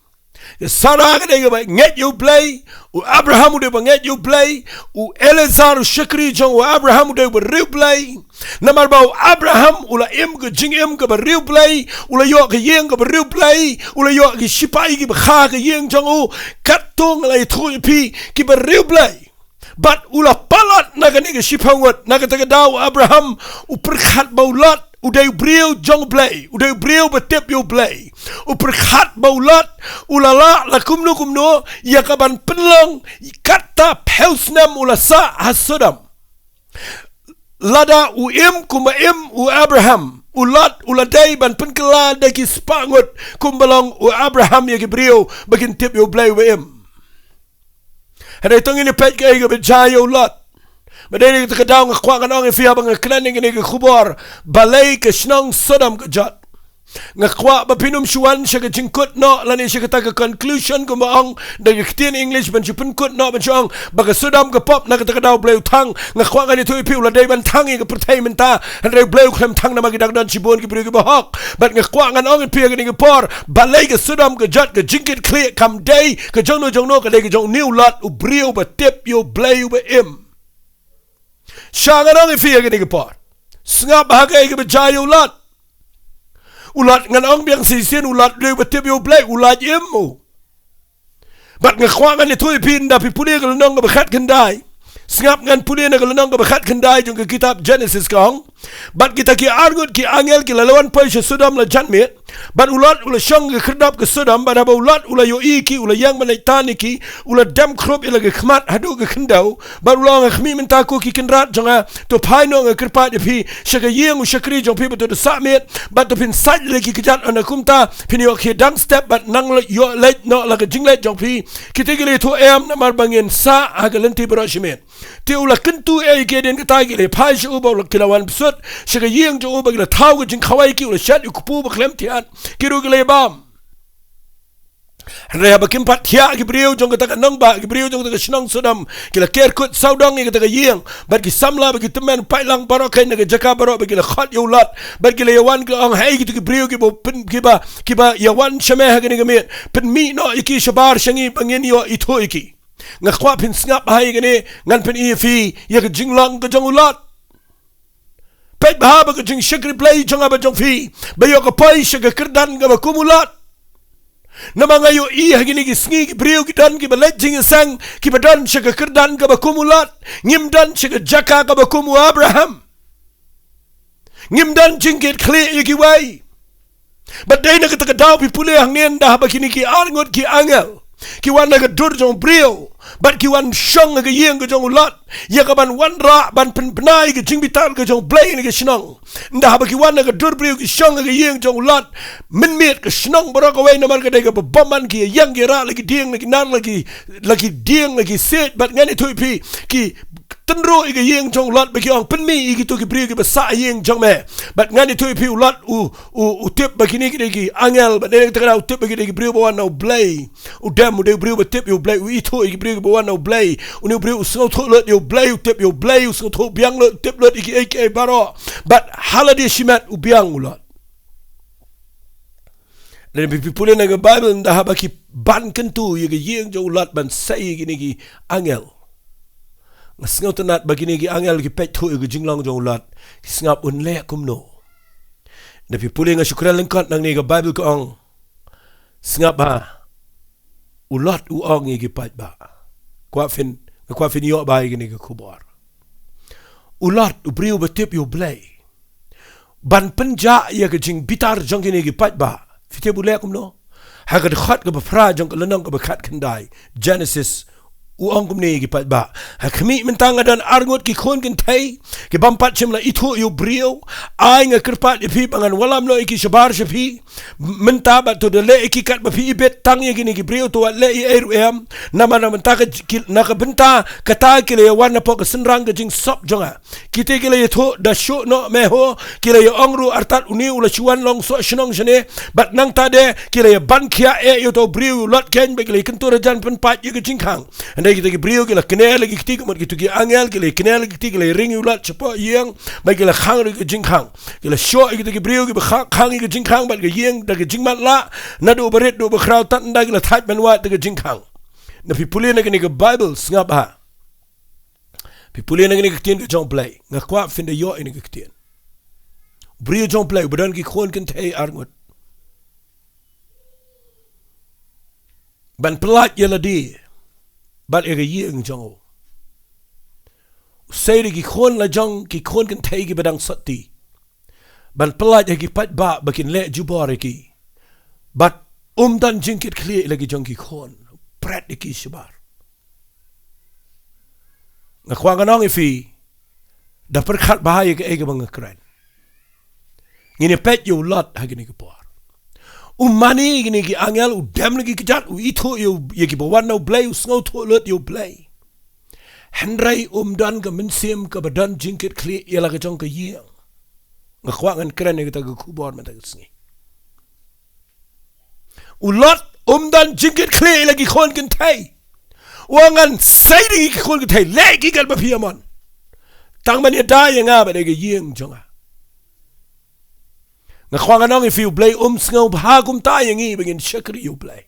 Ka Sara ka dei ka ba ngeit ïa u Blei. U Abraham u dei ba ngeit ïa u Blei. U Eliezer u shakri jong u Abraham u dei u bariewblei. Namar ba u Abraham u la im ka jingim ka bariewblei. U la ïoh ka ïing ka bariewblei. U la ïoh ki shipai ki ba kha ka ïing jong u. Katto nga la ïathuh ïa phi ki bariewblei. Bad u la palat na kane ka shiphew ngut, na kata ka daw u Abraham, u pyrkhat ba u Lot, u dei u briew jong u Blei, u dei u briew ba tip ïa u Blei. U pyrkhat ba u Lot, u la lah la kumno kumno, ïa ka ban pynlong, kata phew snem u la sah ha Sodom. Lada u im kumba im u Abraham, u Lot, u la dei ban pynkylla da ki spah ngut, kumba long u Abraham ïa ki briew, ba kin tip ïa u Blei uba im. Hynrei to ngin ïa peit kaei kaba jia ïa u Lot. Ba dei na kata ka daw nga kwah ngan ong ïa phi haba nga kren ïa kane ka khubor. Balei ka shnong Sodom ka jot. Nga kwah ba phin ym shu wan sha ka jingkut noh lane sha kata ka conclusion kumba ong da ka ktien English ban shu pynkut noh ban shu ong ba ka Sodom ka pop na kata ka daw Blei u thang. Nga kwah ngan ïathuh ïa phi u la dei ban thang ïa ka pyrthei mynta. Hynrei Blei u khlem thang namar ki dang don shibun ki briew kiba hok. Bad nga kwah ngan ong ïa phi ha kane ka por. Balei ka Sodom ka jot ka jingkitkhlieh kam dei ka jong no jong no ka dei ka jong une u Lot u briew ba tip ïa u Blei uba im. Sha ngan ong ïa phi ha kane ka por. Sngap ha kaei kaba jia ïa u Lot. U Lot ngan ong biang shisien u Lot u dei uba tip ïa u Blei u lait im u. Bad nga kwah ngan ïathuh ïa phi ynda phi pule ka lynnong kaba khatkhyndai. Sngap ngan pule na ka lynnong kaba khatkhyndai jong ka kitab Genesis ka ong. Bad kita ki arngut ki angel ki la wan poi sha Sodom la janmiet. Bad u Lot u la shong ha ka khyrdop ka Sodom bad haba u Lot u la ïohi ïa ki u la ïeng ban leit tan ïa ki u la dem khrup ïa la ka khmat haduh ka khyndew. Bad u la ong ha khmih mynta ko ki kynrad jong nga to phai noh nga kyrpad ïa phi sha ka ïing u shakri jong phi bad to da sah miet bad to phin sait ïa la ki kjat hynda kumta phin ïoh khie dang step bad nang ïoh leit noh la ka jingleit jong phi. Kita ki la ïathuh em namar ba ngin sah ha ka lynti baroh shimet. Te u la kyntu ïa ki hadien kata ki la phai sha u ba u la ki la wan bsut sha ka ïing jong u ba ki la thaw ka jingkhawai ki u la shet ïa u kpu ba khlem thiat ki ruh ki la bam. Hynrei haba kim pat thiah ki briew jong kata ka nongbah ki briew jong kata ka shnong Sodom ki la ker kut sawdong ïa kata ka ïing bad ki samla bad ki tymmen paidlang baroh kein na ka jaka baroh bad ki la khot ïa u Lot bad ki la ïawan ki la ong hei kito ki briew kiba pyn kiba kiba ïawan sha me ha kane ka miet pynmih noh ïa ki shabar sha ngi ba ngin ïoh ithuh ïa ki. Nga kwah phin sngap ha ïa kane ngan pyni ïa phi ïa ka jinglong ka jong u Lot. Peit bha ba ka jingshakri Blei jong nga bad jong phi ba ïoh ka poi sha ka kyrdan kaba kum u Lot. Namar nga ïohi ha kine ki sngi ki briew ki don kiba leit jingïaseng kiba don sha ka kyrdan kaba kum u Lot. Ngim don sha ka jaka kaba kum u Abraham. Ngim don jingkitkhlieh ïa kiwei. Bad dei na kata ka daw phi pule hangne ynda haba kine ki arngut ki angel ki wan na ka dur jong u briew bad ki wan shong ha ka ïing ka jong u Lot ïa ka ban wanrah ban pynbna ïa ka jingbitar ka jong u Blei na ka shnong. Ynda haba ki wan na ka dur briew ki shong ha ka ïing jong u Lot mynmiet ka shnong baroh kawei namar ka dei kaba bymman ki ïeng ki rah la ki dieng la ki nar la ki la ki dieng la ki siej bad ngan ïathuh ïa phi ki tynruh ïa ka ïing jong u Lot ba ki ong pynmih ïa kito ki briew kiba sah ïing jong me. Bad ngan ïathuh ïa phi u Lot u u u tip ba kine ki dei ki angel bad dei na kata ka daw u tip ba ki dei ki briew ba wan na u Blei. U dem u dei u briew ba tip ïa u Blei u ithuh ïa ki briew kiba wan na u Blei. Une u briew u sngewthuh lut ïa u Blei u tip ïa u Blei u sngewthuh biang lut u tip lut ïa kiei kiei baroh. Bad ha lade shimet u biang u Lot. Lada phi pule na ka Baibl ynda haba ki ban kyntu ïa ka ïing jong u Lot ban sei ïa kine ki angel. Nga sngewtynnat ba kine ki angel ki peit thuh ïa ka jinglong jong u Lot ki sngap un leh kumno. Ynda phi pule nga shu kren lyngkot nangne ka Baibl ka ong. Sngap ha u Lot u ong ïa ki paidbah. Kwah phin nga kwah phin ïoh bha ïa kine ki khubor. U Lot u briew ba tip ïa u Blei ban pynjah ïa ka jingbitar jong kine ki paidbah. Phi tip u leh kumno? Ha ka dkhot kaba phra jong ka lynnong kaba khatkhyndai Genesis U ong kumne ïa ki paidbah. Ha khmih mynta nga don arngut ki khun kynthei, ki bym pat shym la ithuh ïa u briew. Ai nga kyrpad ïa phi ba ngan wallam noh ïa ki shabar sha phi. Mynta bad to da leh ïa ki katba phi ibit tang ïa kine ki briew, to wat leh ei ei ruh em. Namar na mynta ka j-, ki, na ka bynta kata ki la ïa wan napoh ka synrang ka jingsop jong nga. Kita ki la ïathuh da shuh noh me ho, ki la ïa ong ruh artat une u la shu wan long soh shnong shane, bad nangta de ki la ïa ban khia eh ïa uto u briew u Lot keiñ, bad ki la ïa kyntur hajan pynpait ïa ka jingkhang. Hynrei kita ki briew ki la kner la ki kti, ka mut kito ki angel ki la ïa kner la ki kti, ki la ïa ring ïa u Lot shapoh ïing, bad ki la khang ruh ïa ka jingkhang. Ki la shoh ïa kita ki briew kiba kha-, khang ïa ka jingkhang bad ka ïing da ka jingmatlah, naduh ba rit haduh ba khraw, tad ynda ki la thait ban wad da ka jingkhang. Na phi pule na kane ka Baibl, sngap ha. Phi pule na kane ka ktien ka jong U Blei. Nga kwah phin da ïoh ïa kane ka ktien. U briew jong U Blei uba don ki khun kynthei arngut, ban pyllait ïa lade bad ïa ka ïing jong u. U sei da ki khun la jong, ki khun kynthei kiba dang sotti, ban pyllait ïa ki paidbah ba kin leh jubor ïa ki. Bad um don jingkitkhlieh ïa la ki jong ki khun. Pret ïa ki shabar. Nga kwah ngan ong ïa phi, da pyrkhat bha ïa kaei kaba nga kren. Ngin ïa peit ïa u Lot ha kine ki por. U mane ïa kine ki angel, u dem la ki kjat, u ithuh ïa u, ïa kiba wan na U Blei, u sngewthuh lut ïa U Blei. Hynrei um don ka mynsiem kaba don jingkitkhlieh ïa la ka jong ka ïing. Nga kwah ngan kren ïa kata ka khubor mynta ka sngi. U Lot um don jingkitkhlieh ïa la ki khun kynthei. U ong, ngan sei da ki khun kynthei, leh ki katba phi ïa mon, tang ban ïada ïa nga bad ïa ka ïing jong nga. Nga kwah ngan ong ïa phi, U Blei um sngew bha kumta ïa ngi ba ngin shakri ïa U Blei.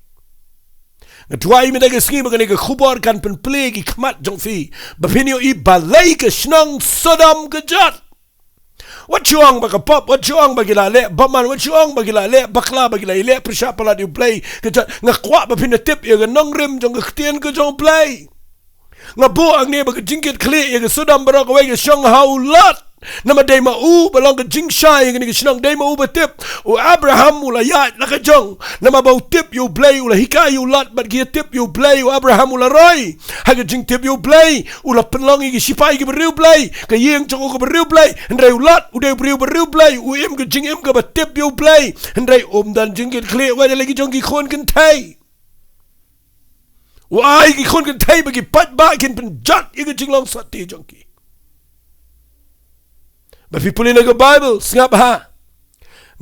Nga duwai mynta ka sngi ba kane ka khubor kan pynplie ki khmat jong phi, ba phin ïohi balei ka shnong Sodom ka jot. Wat shu ong ba ka pop, wat shu ong ba ki la leh bymman, wat shu ong ba ki la leh bakla, ba ki la leh pyrshah palat ïa U Blei ka jot. Nga kwah ba phin da tip ïa ka nongrim jong ka ktien ka jong U Blei. Nga buh hangne ba ka jingkitkhlieh ïa ka Sodom baroh kawei ka shong ha u Lot. Namar dei ma u ba long ka jingshai ïa kane ka shnong, dei ma u ba tip. U Abraham u la ïaid la ka jong. Namar ba u tip ïa U Blei, u la hikai ïa u Lot bad ki ïa tip ïa U Blei, u Abraham u la roi ha ka jingtip ïa U Blei, u la pynlong ïa ki shipai kiba riewblei, ka ïing jong u kaba riewblei. Hynrei u Lot u dei u briew ba riewblei, u im ka jingim kaba tip ïa U Blei. Hynrei um don jingkitkhlieh wat ïa la ki jong ki khun kynthei. U ai ki khun kynthei ba ki paidbah kin pynjot ïa ka jinglong sotti jong ki. Ba phi pule na ka Baibl, sngap ha.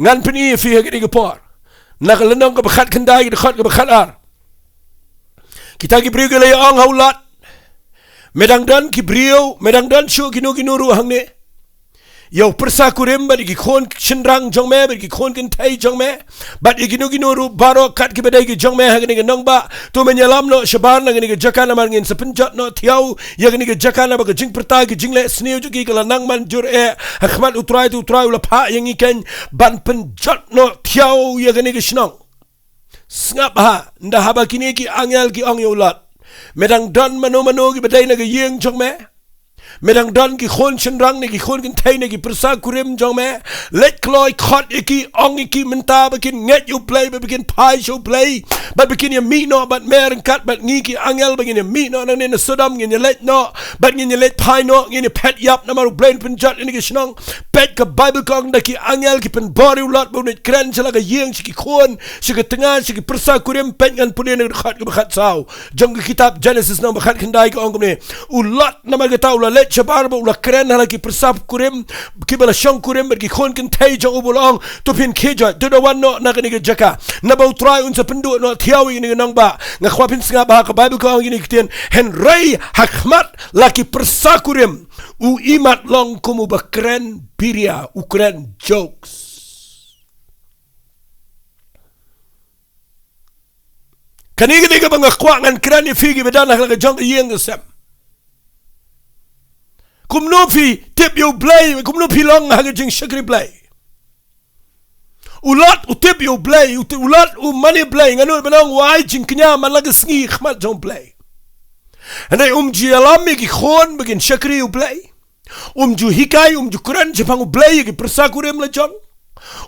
Ngan pyni ïa phi ha kane ka por. Na ka lynnong kaba khatkhyndai, ka dkhot kaba khatar. Kita ki briew ki la ïa ong ha u Lot, me dang don ki briew, me dang don shuh kino kino ruh hangne. Ïa u pyrsa kurim bad ïa ki khun shynrang jong me, bad ïa ki khun kynthei jong me, bad ïa kino kino ruh baroh kat kiba dei ki jong me ha kane ka nongbah. To men ïalam noh shabar na kane ka jaka namar ngin sa pynjot noh thiaw ïa kane ka jaka, naba ka jingpyrta ka jingleh sniew jong ki ka la nang man jur eh ha khmat U Trai, te U Trai u la phah ïa ngi keiñ ban pynjot noh thiaw ïa kane ka shnong. Sngap ha, ynda haba kine ki angel ki ong ïa u Lot, me dang don mano mano kiba dei na ka ïing jong me? Me dang don ki khun shynrang ne ki khun kynthei ne ki pyrsa kurim jong me? Leit kloi khot ïa ki, ong ïa ki mynta ba kin ngeit ïa U Blei, ba kin phai sha U Blei, bad ba kin ïa mih noh bad me ryngkat bad ngi ki angel, ba ngin ïa mih noh nangne na Sodom, ngin ïa leit noh bad ngin ïa leit phai noh, ngin ïa phet ïap namar U Blei un pynjot ïa kane ka shnong. Peit, ka Baibl ka ong da ki angel ki pynbor ïa u Lot ba un leit kren sha la ka ïing, sha ki khun, sha ka tnga, sha ki pyrsa kurim. Peit, ngan pule na ka dkhot kaba khatsaw jong ka kitab Jenesis nong ba khatkhyndai, ka ong kumne: U Lot namar kata u la leit shabar bad u la kren ha la ki pyrsa kurim, kiba la shong kurim bad ki khun kynthei jong u, bad u la ong, to phin khie joit, to da wan noh na kane ka jaka, naba U Trai un sa pynduh noh thiaw ïa kane ka nongbah. Nga kwah phin sngap ha, ka Baibl ka ong ïa kine ki ktien: Hynrei ha khmat la ki pyrsa kurim u imat long kum uba kren biria, u kren jokes. Kane ka dei kaba nga kwah ngan kren ïa phi kiba don ha la ka jong ka ïing ka sem. Kumno phi tip ïa U Blei, kumno phi long ha ka jingshakri Blei? U Lot u tip ïa U Blei, u ti-, u Lot u mane Blei, nga nud ban ong u ai jingkñia man la ka sngi ha khmat jong U Blei. Hynrei um ju ïalam ïa ki khun ba kin shakri U Blei. Um ju hikai, um ju kren shaphang U Blei ïa ki pyrsa kurim la jong.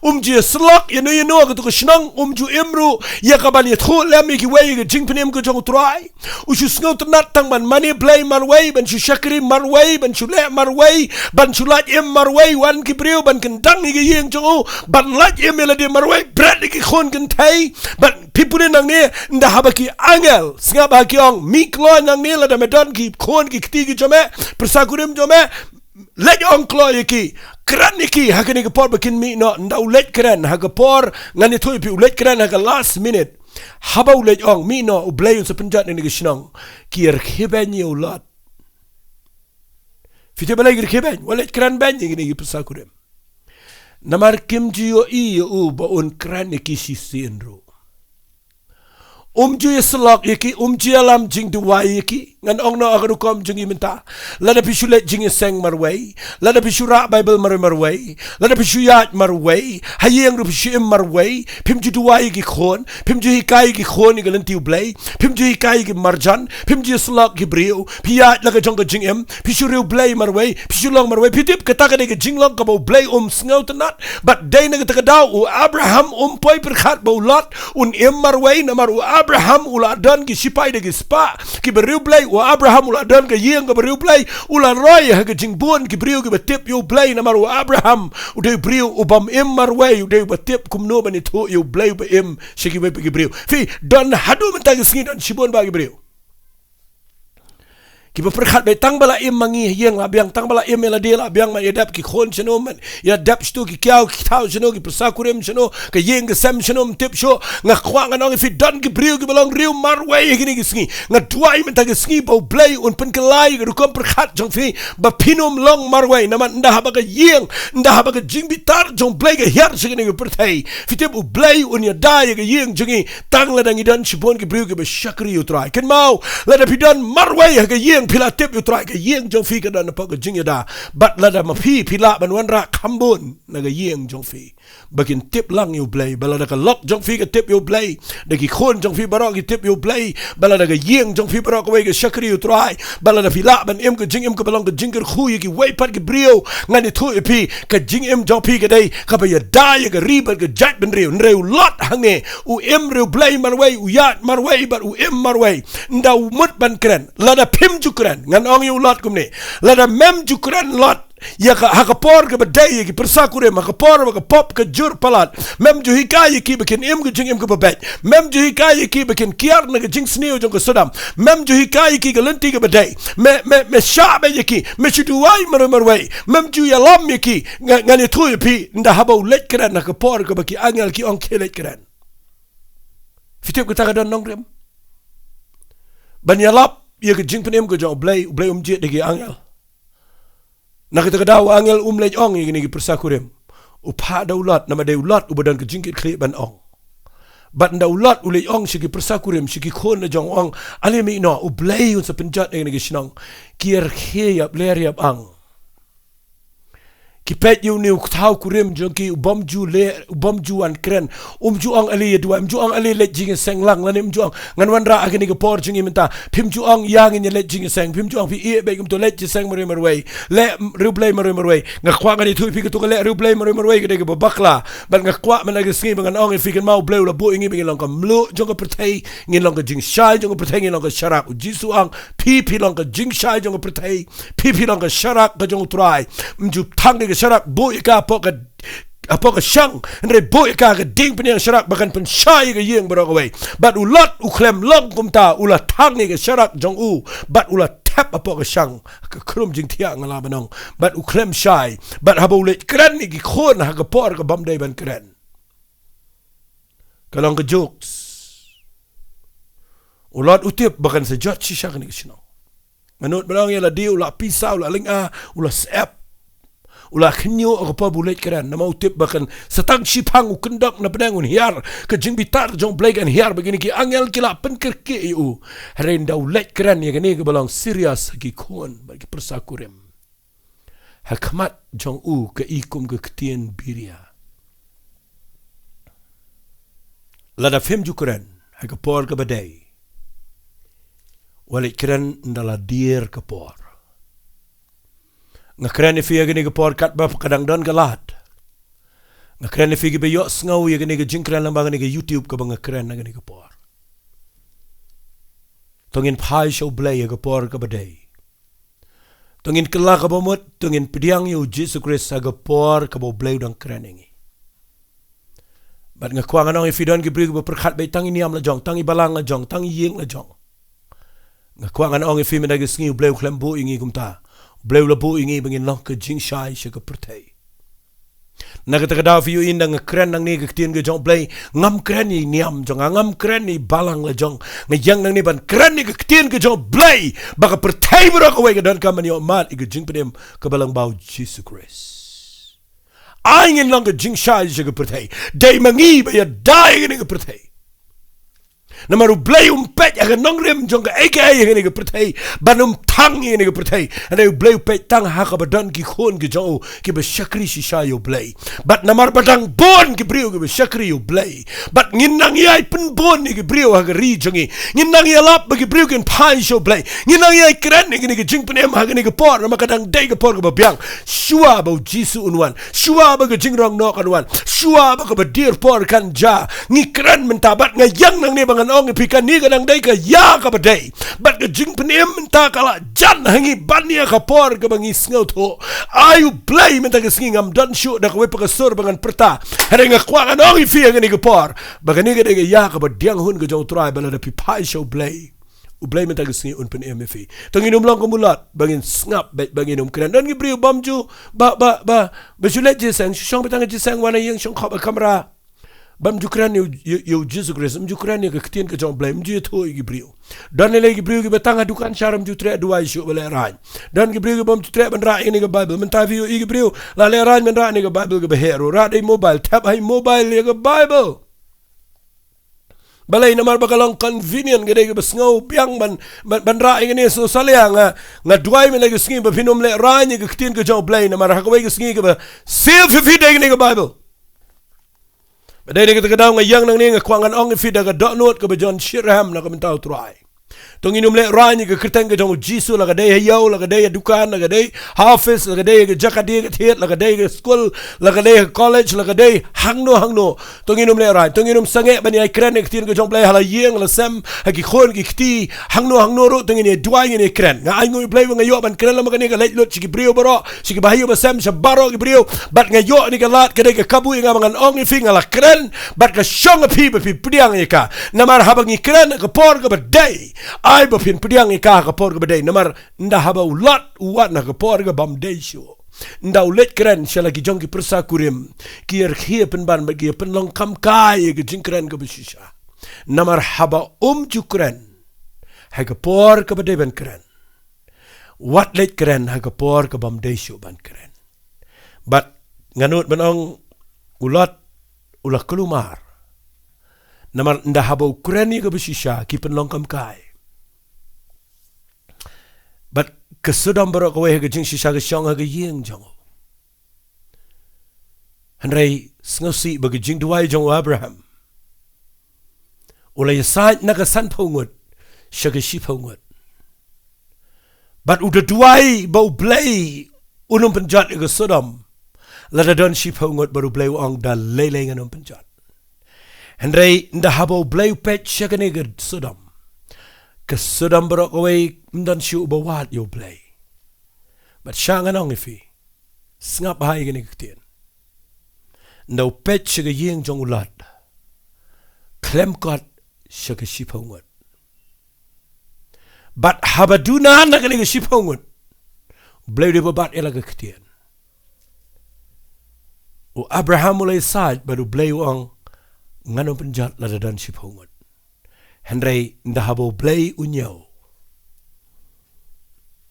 Um ju ïasyllok ïa no ïa no ha kato ka shnong, um ju im ruh ïa ka ban ïathuh lem ïa kiwei ïa ka jingpynim ka jong U Trai. U shu sngewtynnat tang ban mane blei marwei, ban shu shakri marwei, ban shu leh marwei, ban shu lait im marwei, wan ki briew ban kyndang ïa ka ïing jong u, ban lait im ïa lade marwei bret ïa ki khun kynthei. Ban phi pule nangne, ynda haba ki angel sngap ha ki ong, mih kloi nangne, lada me don ki khun ki kti ki jong me, pyrsa kurim jong me, leit ong kloi ïa ki, kren ïa ki ha kane ka por ba kin mih noh. Ynda u leit kren ha ka por, ngan ïathuh ïa phi, u leit kren ha ka last minute. Haba u leit ong mih noh, U Blei un sa pynjot ïa kane ka shnong. Ki ïa rkhie beiñ ïa u Lot. Phi tip balei ki rkhie beiñ? Wat leit kren beiñ ïa kine ki pyrsa kurim. Namar kim ju ïohi ïa u ba un kren ïa ki shisien ruh. Um ju ïasyllok ïa ki, um ju ïalam jingduwai ïa ki. Ngan ong noh ha ka rukom jong ngi mynta. Lada phi shu leit jingïaseng marwei, lada phi shu rah Baibl marwei marwei, lada phi shu ïaid marwei, ha ïing ruh phi shu im marwei, phim ju duwai ïa ki khun, phim ju hikai ïa ki khun ïa ka lynti U Blei, phim ju hikai ïa ki marjan, phim ju ïasyllok ïa ki briew, phi ïaid la ka jong ka jingim, phi shu riewblei marwei, phi shu long marwei. Phi tip kata ka dei ka jinglong kaba U Blei um sngewtynnat. Bad dei na kata ka daw u Abraham um poi pyrkhat ba u Lot un im marwei, namar u Abraham u la don ki shipai da ki spah kiba riewblei, u Abraham u la don ka ïing kaba riewblei, u la roi ha ka jingbun ki briew kiba tip ïa U Blei, namar u Abraham u dei u briew u bym im marwei, u dei uba tip kumno ban ïathuh ïa U Blei uba im sha kiwei pat ki briew. Phi, don haduh mynta ka sngi don shibun bah ki briew kiba pyrkhat ba tang ba la im ma ngi ha ïing la biang, tang ba la im ïa lade la biang, ym ïa dep ki khun shano, ym ïa dep shatu ki kiaw ki thaw shano, ki pyrsa kurim shano, ka ïing ka sem shano, ym tip shuh. Nga kwah ngan ong ïa phi, don ki briew kiba long riew marwei ha kine ki sngi. Nga duwai mynta ka sngi ba U Blei un pynkylla ïa ka rukom pyrkhat jong phi, ba phin ym long marwei, namar ynda haba ka ïing, ynda haba ka jingbitar jong U Blei ka hiar sha kane ka pyrthei, phi tip U Blei un ïada ïa ka ïing jong ngi tang lada ngi don shibun ki briew kiba shakri ïa U Trai. Kynmaw, lada phi don marwei ha ka ïing, phi la tip ïa U Trai, ka ïing jong phi ka don hapoh ka jingïada. Bad lada ma phi, phi lah ban wanrah kham bun na ka ïing jong phi, ba kin tip lang ïa U Blei. Ba lada ka lok jong phi ka tip ïa U Blei, da ki khun jong phi baroh ki tip ïa U Blei, ba lada ka ïing jong phi baroh kawei ka shakri ïa U Trai, ba lada phi lah ban im ka jingim kaba long ka jingkyrkhu ïa kiwei pat ki briew, ngan ïathuh ïa phi, ka jingim jong phi ka dei kaba ïada ïa ka ri bad ka jaitbynriew. Hynrei u Lot hangne u im riewblei marwei, u ïaid marwei bad u im marwei. Ynda u mut ban kren, lada phim ju kren, ngan ong ïa u Lot kumne, lada mem ju kren Lot, ïa ka, ha ka por kaba dei, ïa ki pyrsa kurim, ha ka por ba ka pop ka jur palat, mem ju hikai ïa ki ba kin im ka jingim kaba beit, mem ju hikai ïa ki ba kin kiar na ka jingsniew jong ka Sodom, mem ju hikai ïa ki ka lynti kaba dei, me, me, me shah beit ïa ki, me shu duwai marwei marwei, mem ju ïalam ïa ki, nga, ngan ïathuh ïa phi, ynda haba u leit kren ha ka por kaba ki angel ki ong khie leit kren. Phi tip kata ka don nongrim? Ban ïalap ïa ka jingpynim ka jong U Blei, U Blei um jied da ki angel. Na kata ka daw u angel um leit ong ïa kine ki pyrsa kurim. U phah da u Lot, namar dei u Lot uba don ka jingkitkhlieh ban ong. Bad ynda u Lot u leit ong sha ki pyrsa kurim, sha ki khun la jong u ong, ale mih noh, U Blei un sa pynjot ïa kane ka shnong. Ki ïa rkhie ïap ler ïap ang. Ki peit ïa une u kthaw kurim jong ki, u bym ju leh, u bym ju wan kren. Um ju ong ale ïa duwai, um ju ong ale leit jingïaseng lang, lane um ju ong ngan wanrah ha kane ka por jong ngi mynta. Phim ju ong ïa ngin ïa leit jingïaseng, phim ju ong phi ïeh beit kumto, leit jingïaseng marwei marwei. Leh riewblei marwei marwei. Nga kwah ngan ïathuh ïa phi, kato ka leh riewblei marwei marwei ka dei kaba bakla. Bad nga kwah mynta ka sngi ba ngan ong ïa phi, kynmaw U Blei u la buh ïa ngi ba ngin long ka mluh jong ka pyrthei, ngin long ka jingshai jong ka pyrthei, ngin long ka sharak. U Jisu u ong, phi, phi long ka jingshai jong ka pyrthei. Phi, phi long ka sharak ka jong U Trai. Ym ju thang ïa ka sharak, buh ïa ka hapoh ka, hapoh ka shang. Hynrei buh ïa ka ha ka diengphniang sharak ba kan pynshai ïa ka ïing baroh kawei. Bad u Lot u khlem long kumta, u la thang ïa ka sharak jong u. Bad u la thep hapoh ka shang, ka khrum jingthiah nga lah ban ong. Bad u khlem shai. Bad haba u leit kren ïa ki khun ha ka por ka bym dei ban kren, ka long ka jokes. U Lot u tip ba kan sa jot shisha kane ka shnong. Nga nud ban ong ïa lade, u la pisa, u la lynga, u la syep, u la khynñiuh ha ka por ba u leit kren. Namar u tip ba kan sa tang shiphang u kyndok na pdeng, un hiar, ka jingbitar jong U Blei kan hiar, ba kine ki angel ki la pynkyrkieh ïa u. Hynrei ynda u leit kren ïa kane kaba long serious ha ki khun bad ki pyrsa kurim, ha khmat jong u ka i kum ka ktien biria. Lada phim ju kren ha ka por kaba dei, wat leit kren ynda la dier ka por. Nga kren ïa phi ha kane ka por katba ka dang don ka lad. Nga kren ïa phi kiba ïohsngew ïa kane ka jingkren lyngba kane ka YouTube kaba nga kren ha kane ka por. To ngin phai sha U Blei ha ka por kaba dei. To ngin kylla kaba mut, to ngin pdiang ïa U Jisu Khrist ha ka por kaba U Blei u dang kren ïa ngi. Bad nga kwah ngan ong ïa phi, don ki briew kiba pyrkhat ba tang i niam la jong, tang i balang la jong, tang i ïing la jong. Nga kwah ngan ong ïa phi mynta ka sngi, U Blei u khlem buh ïa ngi kumta. U Blei u la buh ïa ngi ba ngin long ka jingshai sha ka pyrthei. Na kata ka daw, phi ïohi, ynda nga kren nangne ka ktien ka jong U Blei, ngam kren ïa i niam jong nga, ngam kren ïa i balang la jong. Nga ïeng nangne ban kren ïa ka ktien ka jong U Blei, ba ka pyrthei baroh kawei ka donkam ban ïohmad ïa ka jingpynim kaba lyngba U Jisu Khrist. Ai ngin long ka jingshai sha ka pyrthei. Dei ma ngi ba ïada ïa kane ka pyrthei. Namar U Blei um peit ha ka nongrim jong kaei kaei ha kane ka pyrthei ban ym thang ïa kane ka pyrthei. Hynrei U Blei u peit tang ha kaba don ki khun ki jong u kiba shakri shisha ïa U Blei. Bad namar ba dang bun ki briew kiba shakri ïa U Blei, bad ngin nang ïai pynbun ïa ki briew ha ka ri jong ngi. Ngin nang ïalap ba ki briew kin phai sha U Blei. Ngin nang ïai kren ïa kane ka jingpynim ha kane ka por, namar ka dang dei ka por kaba biang. Shuwa ba U Jisu un wan, shuwa ba ka jingrong noh kan wan, shuwa ba kaba dier por kan jia. Ngi kren mynta, bad nga ïeng nangne ba ngan ong ïa phi, kane ka dang dei ka ïa kaba dei. Bad ka jingpynim mynta ka la jan ha ngi ban ïa ka por kaba ngi sngewthuh. Ai U Blei, mynta ka sngi ngam don shuh da kawei pat ka sur ba ngan pyrta. Hynrei nga kwah ngan ong ïa phi ha kane ka por ba kane ka dei ka ïa kaba diang hun ka jong U Trai, ba lada phi phai sha U Blei, U Blei mynta ka sngi un pynim ïa phi. To ngin ym long kum u Lot ba ngin sngap beit, ba ngin ym kren. Don ki briew bym ju, ba, ba, ba, ba ju leit jingïaseng, shu shong beit tang ha jingïaseng, wan ha ïing, shong khop ha kamra. Bym ju kren ïa U, ïa, ïa U Jisu Khrist, bym ju kren ïa ka ktien ka jong U Blei, bym ju ïathuh ïa ki briew. Don lei lei ki briew kiba tang ha dukan shar, bym ju treh duwai shuh, ba lehraiñ. Don ki briew kiba bym ju treh ban rah ïa kane ka Baibl. Mynta phi ïohi ki briew la lehraiñ ban rah ïa kane ka Baibl kaba heh ruh, rah da i mobile, thep ha i mobile ïa ka Baibl. Balei? Namar ba ka long convenient, ka dei kaba sngew biang ban, ban, ban rah ïa kane. So salia nga, nga duwai mynta ka sngi ba phin ym lehraiñ ïa ka ktien ka jong U Blei, namar ha kawei ka sngi kaba siew phi, phi dei kane ka Baibl. Bad dei na kata ka daw nga ïeng nangne, nga kwah ngan ong ïa phi da ka dohnud kaba jan shitrhem na ka bynta U Trai. To ngin ym lehraiñ ïa ka kyrteng ka jong U Jisu, la ka dei ha ïew, la ka dei ha dukan, la ka dei ha office, la ka dei ha ka jaka die ka thied, la ka dei ha ka skul, la ka dei ha ka college, la ka dei hangno hangno. To ngin ym lehraiñ, to ngin ym sangeh ban ïai kren ïa ka ktien ka jong U Blei ha la ïing, ha la sem, ha ki khun ki kti, hangno hangno ruh to ngin ïai duwai, ngin ïai kren. Nga ainguh ïa U Blei ba nga ïoh ban kren lem ha kane ka leit lut sha ki briew baroh, sha ki bahaïing bahasem, sha baroh ki briew. Bad nga ïoh ïa kane ka lad, ka dei ka kabu ïa nga ba ngan ong ïa phi, nga la kren, bad ka shong ha phi ba phi pdiang ïa ka. Namar haba ngi kren ha ka por kaba dei, ai ba phin pdiang ïa ka ha ka por kaba dei. Namar ynda haba u Lot u wan ha ka por kaba ym dei shuh, ynda u leit kren sha la ki jong ki pyrsa kurim, ki ïa rkhie pynban bad ki ïa pynlong kam kai ïa ka jingkren kaba shisha. Namar haba um ju kren ha ka por kaba dei ban kren, wat leit kren ha ka por kaba ym dei shuh ban kren. Bad nga nud ban ong, u Lot u la kulmar. Namar ynda haba u kren ïa kaba shisha, ki pynlong kam kai. Bad ka Sodom baroh kawei ha ka jingshisha ka shong ha ka ïing jong u. Hynrei sngewsih ba ka jingduwai jong u Abraham, u la ïasaid na ka sanphew ngut sha ka shiphew ngut. Bad u da duwai ba U Blei un ym pynjot ïa ka Sodom lada don shiphew ngut, bad U Blei u ong, da lei lei ngan ym pynjot. Hynrei ynda haba U Blei u peit sha kane ka Sodom, ka Sodom baroh kawei ym don shuh uba wad ïa U Blei. Bad shah ngan ong ïa phi, sngap bha ïa kane ka ktien. Ynda u peit sha ka ïing jong u Lot, khlem kot sha ka shiphew ngut. Bad haba duna na kane ka shiphew ngut, U Blei u dei ba bat ïa la ka ktien. U Abraham u la ïasaid bad U Blei u ong, ngan ym pynjot lada don shiphew ngut. Hynrei ynda haba U Blei u ñiew,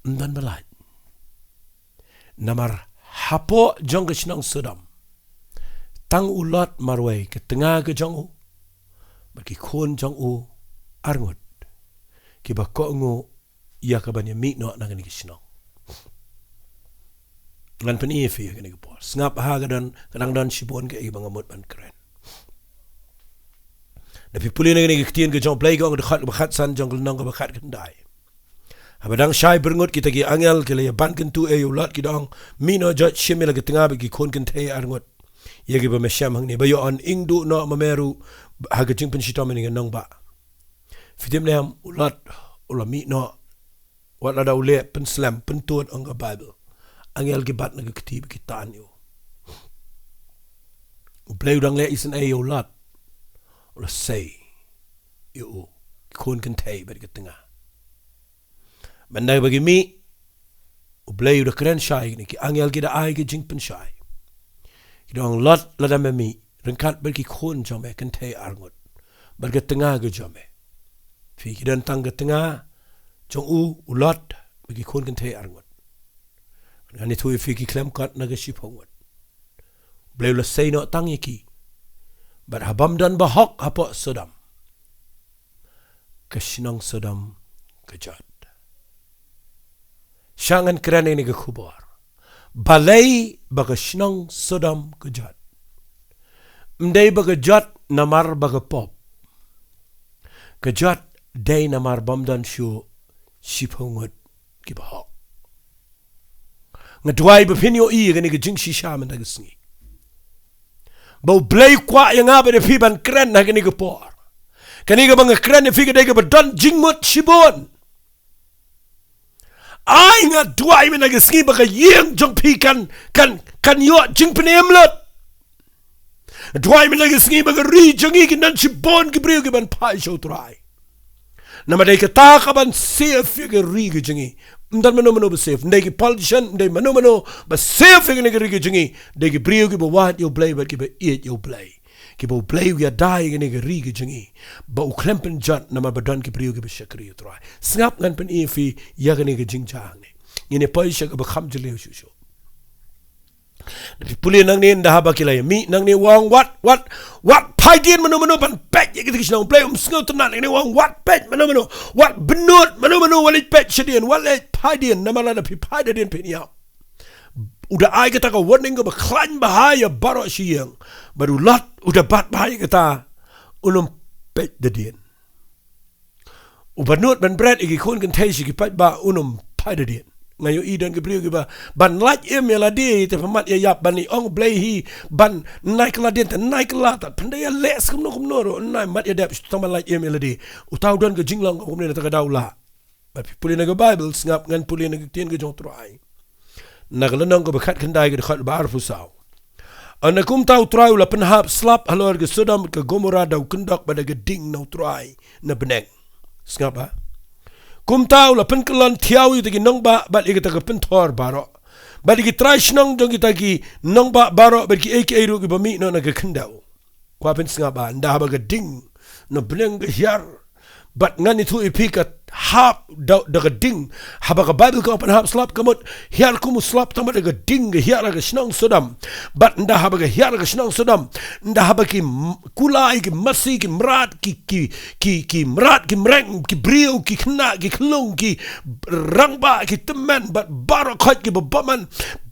ym don ba lait. Namar hapoh jong ka shnong Sodom, tang u Lot marwei, ka tnga ka jong u bad ki khun jong u arngut, kiba kohnguh ïa ka ban ïa mih noh na kane ka shnong. Ngan pyni ïa phi ha kane ka por. Sngap bha, ka don, ka dang don shibun kaei ba nga mut ban kren. Da phi pule na kane ka ktien ka jong U Blei, ka ong, dkhot kaba khatsan jong ka lynnong kaba khatkhyndai. Haba dang shai byrngut, kita ki angel ki la ïa ban kyntu ïa u Lot, ki da ong, mih noh, joit shim ïa la ka tnga bad ki khun kynthei arngut. Ïa kiba me shem hangne ba ïoh yn ing duh noh ma me ruh ha ka jingpynshitom ïa ka nongbah. Phi tip ne em, u Lot u la mih noh, wat lada u leh pynslem pyntud ong ka Baibl, angel ki bat na ka kti ba ki tan ïa u. U Blei u dang leh isynei ïa u Lot, u la sei ïa u, ki khun kynthei bad ka tnga. Mynda ba ki mih, u Blei u da kren shai ïa kine, ki angel ki da ai ka jingpynshai. Ki da ong, Lot, lada me mih, ryngkat bad ki khun jong me kynthei arngut bad ka tnga ka jong me. Phi, ki don tang ka tnga jong u, u Lot, bad ki khun kynthei arngut. Ngan ïathuh ïa phi, ki khlem kot na ka shiphew ngut. U Blei u la sei noh tang ïa ki. Bad haba ym don bahok hapoh Sodom, ka shnong Sodom ka jot. Shah ngan kren ïa kane ka khubor. Balei ba ka shnong Sodom ka jot? Ym dei ba ka jot namar ba ka pop. Ka jot dei namar ba ym don shuh shiphew ngut kiba hok. Nga duwai ba phin ïohi ïa kane ka jingshisha mynta ka sngi. Ba U Blei u kwah ïa nga bad ïa phi ban kren ha kane ka por. Kane kaba nga kren ïa phi ka dei kaba don jingmut shibun. Ai, nga duwai mynta ka sngi ba ka ïing jong phi kan, kan, kan ïoh jingpynim lut. Duwai mynta ka sngi ba ka ri jong ngi kin don shibun ki briew kiban phai sha U Trai. Namar dei kata kaban save ïa ka ri ka jong ngi. Ym don mano mano ba save. Ym dei ki politician, ym dei mano mano ba save ïa kane ka ri ka jong ngi. Dei ki briew kiba wad ïa U Blei bad kiba ïeit ïa U Blei. Kiba U Blei u ïada ïa kane ka ri ka jong ngi ba u khlem pynjot namar ba don ki briew kiba shakri ïa U Trai. Sngap, ngan pyni ïa phi ïa kane ka jingjia hangne. Ngin ïa poi sha kaba kham jylliew shuh shuh. Phi pule nangne, ynda haba ki la ïa mih nangne, u ong, wat, wat, wat phai dien mano mano ban peit ïa kita ki shnong. U Blei um sngewtynnad. Nangne u ong, wat peit mano mano, wat bynnud mano mano, wat leit peit shadien, wat leit phai dien, namar lada phi phai da dien phin ïap. U da ai kata ka warning kaba khlaiñ bha ïa baroh shi ïing. Bad u Lot u da bat bha ïa kata, un ym peit da dien. U bynnud ban bret ïa ki khun kynthei sha ki paidbah, un ym phai da dien. Nga ïohi don ki briew kiba, ban lait im ïa lade te pynmat ïa ïap, ban ong Blei hi, ban nai kylla dien te nai kylla, tat pynda ïa leh sa kumno kumno ruh, nai mat ïa dep, tang ban lait im ïa lade. Uta u don ka jinglong kumne na kata ka daw lah. Bad phi pule na ka Baibl, sngap, ngan pule na ka ktien ka jong U Trai. Na ka lynnong kaba khatkhyndai, ka dkhot ba arphew saw. Ynda kumta U Trai u la pynhap slap halor ka Sodom bad ka Gomora da u kyndok bad da ka ding na U Trai na bneng. Sngap, ha. Kumta u la pynkyllon thiaw ïa kita ki nongbah bad ïa kita ki pynthor baroh, bad ïa ki trai shnong jong kita ki nongbah baroh, bad kiei kiei ruh kiba mih noh na ka khyndew. Kwah phin sngap, ha, ynda haba ka ding na bneng ka hiar. Bad ngan ïathuh ïa phi, ka hap da, da ka ding. Haba ka Baibl ka ong pynhap slap, ka mut hiar kum u slap, tang ba da ka ding ka hiar ha ka shnong Sodom. Bad ynda haba ka hiar ha ka shnong Sodom, ynda haba ki m-, kulai, ki masi, ki mrad, ki, ki, ki, ki mrad, ki mreng, ki briew, ki khynnah, ki khyllung, ki rangbah, ki tymmen, bad baroh khoit kiba bymman,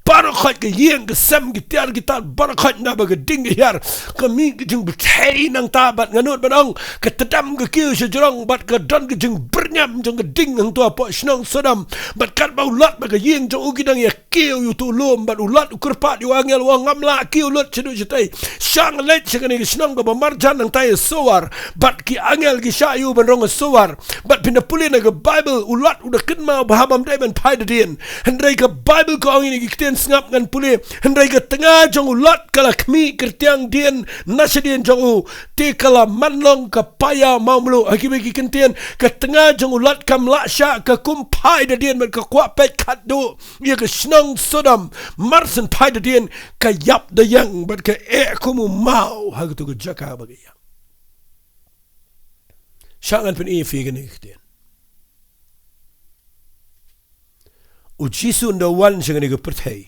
baroh khoit, ka ïing ka sem, ki tiar ki tar, baroh khoit, ynda ba ka ding ka hiar, ka mih ka jingbthei nangta. Bad nga nud ban ong, ka tdem ka kiew sha jrong, bad ka don ka jingbyrngem jong ka ding hangto hapoh shnong Sodom. Bad katba u Lot bad ka ïing jong u ki dang ïa kiew ïa uto u lum, bad u Lot u kyrpad ïa u angel, u ong, ngam lah kiew lut shaduh shatei. Shah leit sha kane ka shnong kaba marjan nangta ïa Soar. Bad ki angel ki shah ïa u ban rung ha Soar. Bad phin da pule na ka Baibl, u Lot u da kynmaw ba haba ym dei ban phai da dien. Hynrei ka Baibl ka ong ïa kine ki ktien, sngap, ngan pule. Hynrei ka tnga jong u Lot ka la khmih kyrtiang dien na shadien jong u, te ka la man long ka paia mawmluh. Ha kiwei ki kyntien, ka tnga jong u Lot kam lah shah, ka kum phai da dien, bad ka kwah peit khatduh ïa ka shnong Sodom. Mar shen phai da dien, ka ïap da ïeng, bad ka eh kum u maw ha kato ka jaka ba ka ïeng. Shah ngan pyni ïa phi kane ka ktien. U Jisu ynda u wan sha kane ka pyrthei,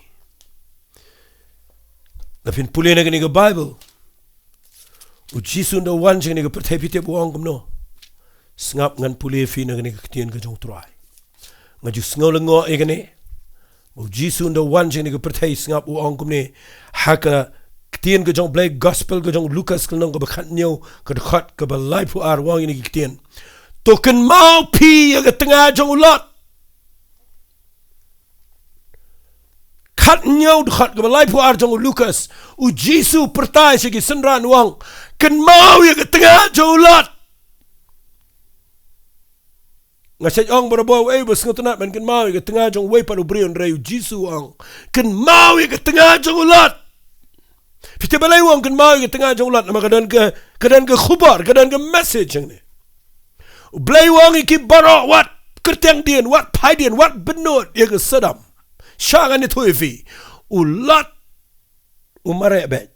la phin pule na kane ka Baibl, u Jisu ynda u wan sha kane ka pyrthei, phi tip u ong kumno? Sngap, ngan pule ïa phi na kane ka ktien ka jong U Trai. Nga ju sngew lyngngoh ïa kane. U Jisu ynda u wan sha kane ka pyrthei, sngap, u ong kumne ha ka ktien ka jong U Blei, Gospel ka jong u Lukas, ka lynnong kaba khathynñiew, ka dkhot kaba laiphew ar, u ong ïa kine ki ktien. To kynmaw phi ïa ka tnga jong u Lot. Khathynñiew dkhot kaba laiphew ar jong u Lukas, u Jisu u pyrta sha ki synran u ong, kynmaw ïa ka tnga jong u Lot. Nga shait ong barabor, uei ba sngewtynnat ban kynmaw ïa ka tnga jong uwei pat u briew, hynrei u Jisu u ong, kynmaw ïa ka tnga jong u Lot. Phi tip balei u ong kynmaw ïa ka tnga jong u Lot? Namar ka don ka, ka don ka khubor, ka don ka message hangne. U Blei u ong ïa ki baroh, wat kyrteng dien, wat phai dien, wat bynnud ïa ka Sodom. Sha ngan ïathuh ïa phi, u Lot u mareh beit.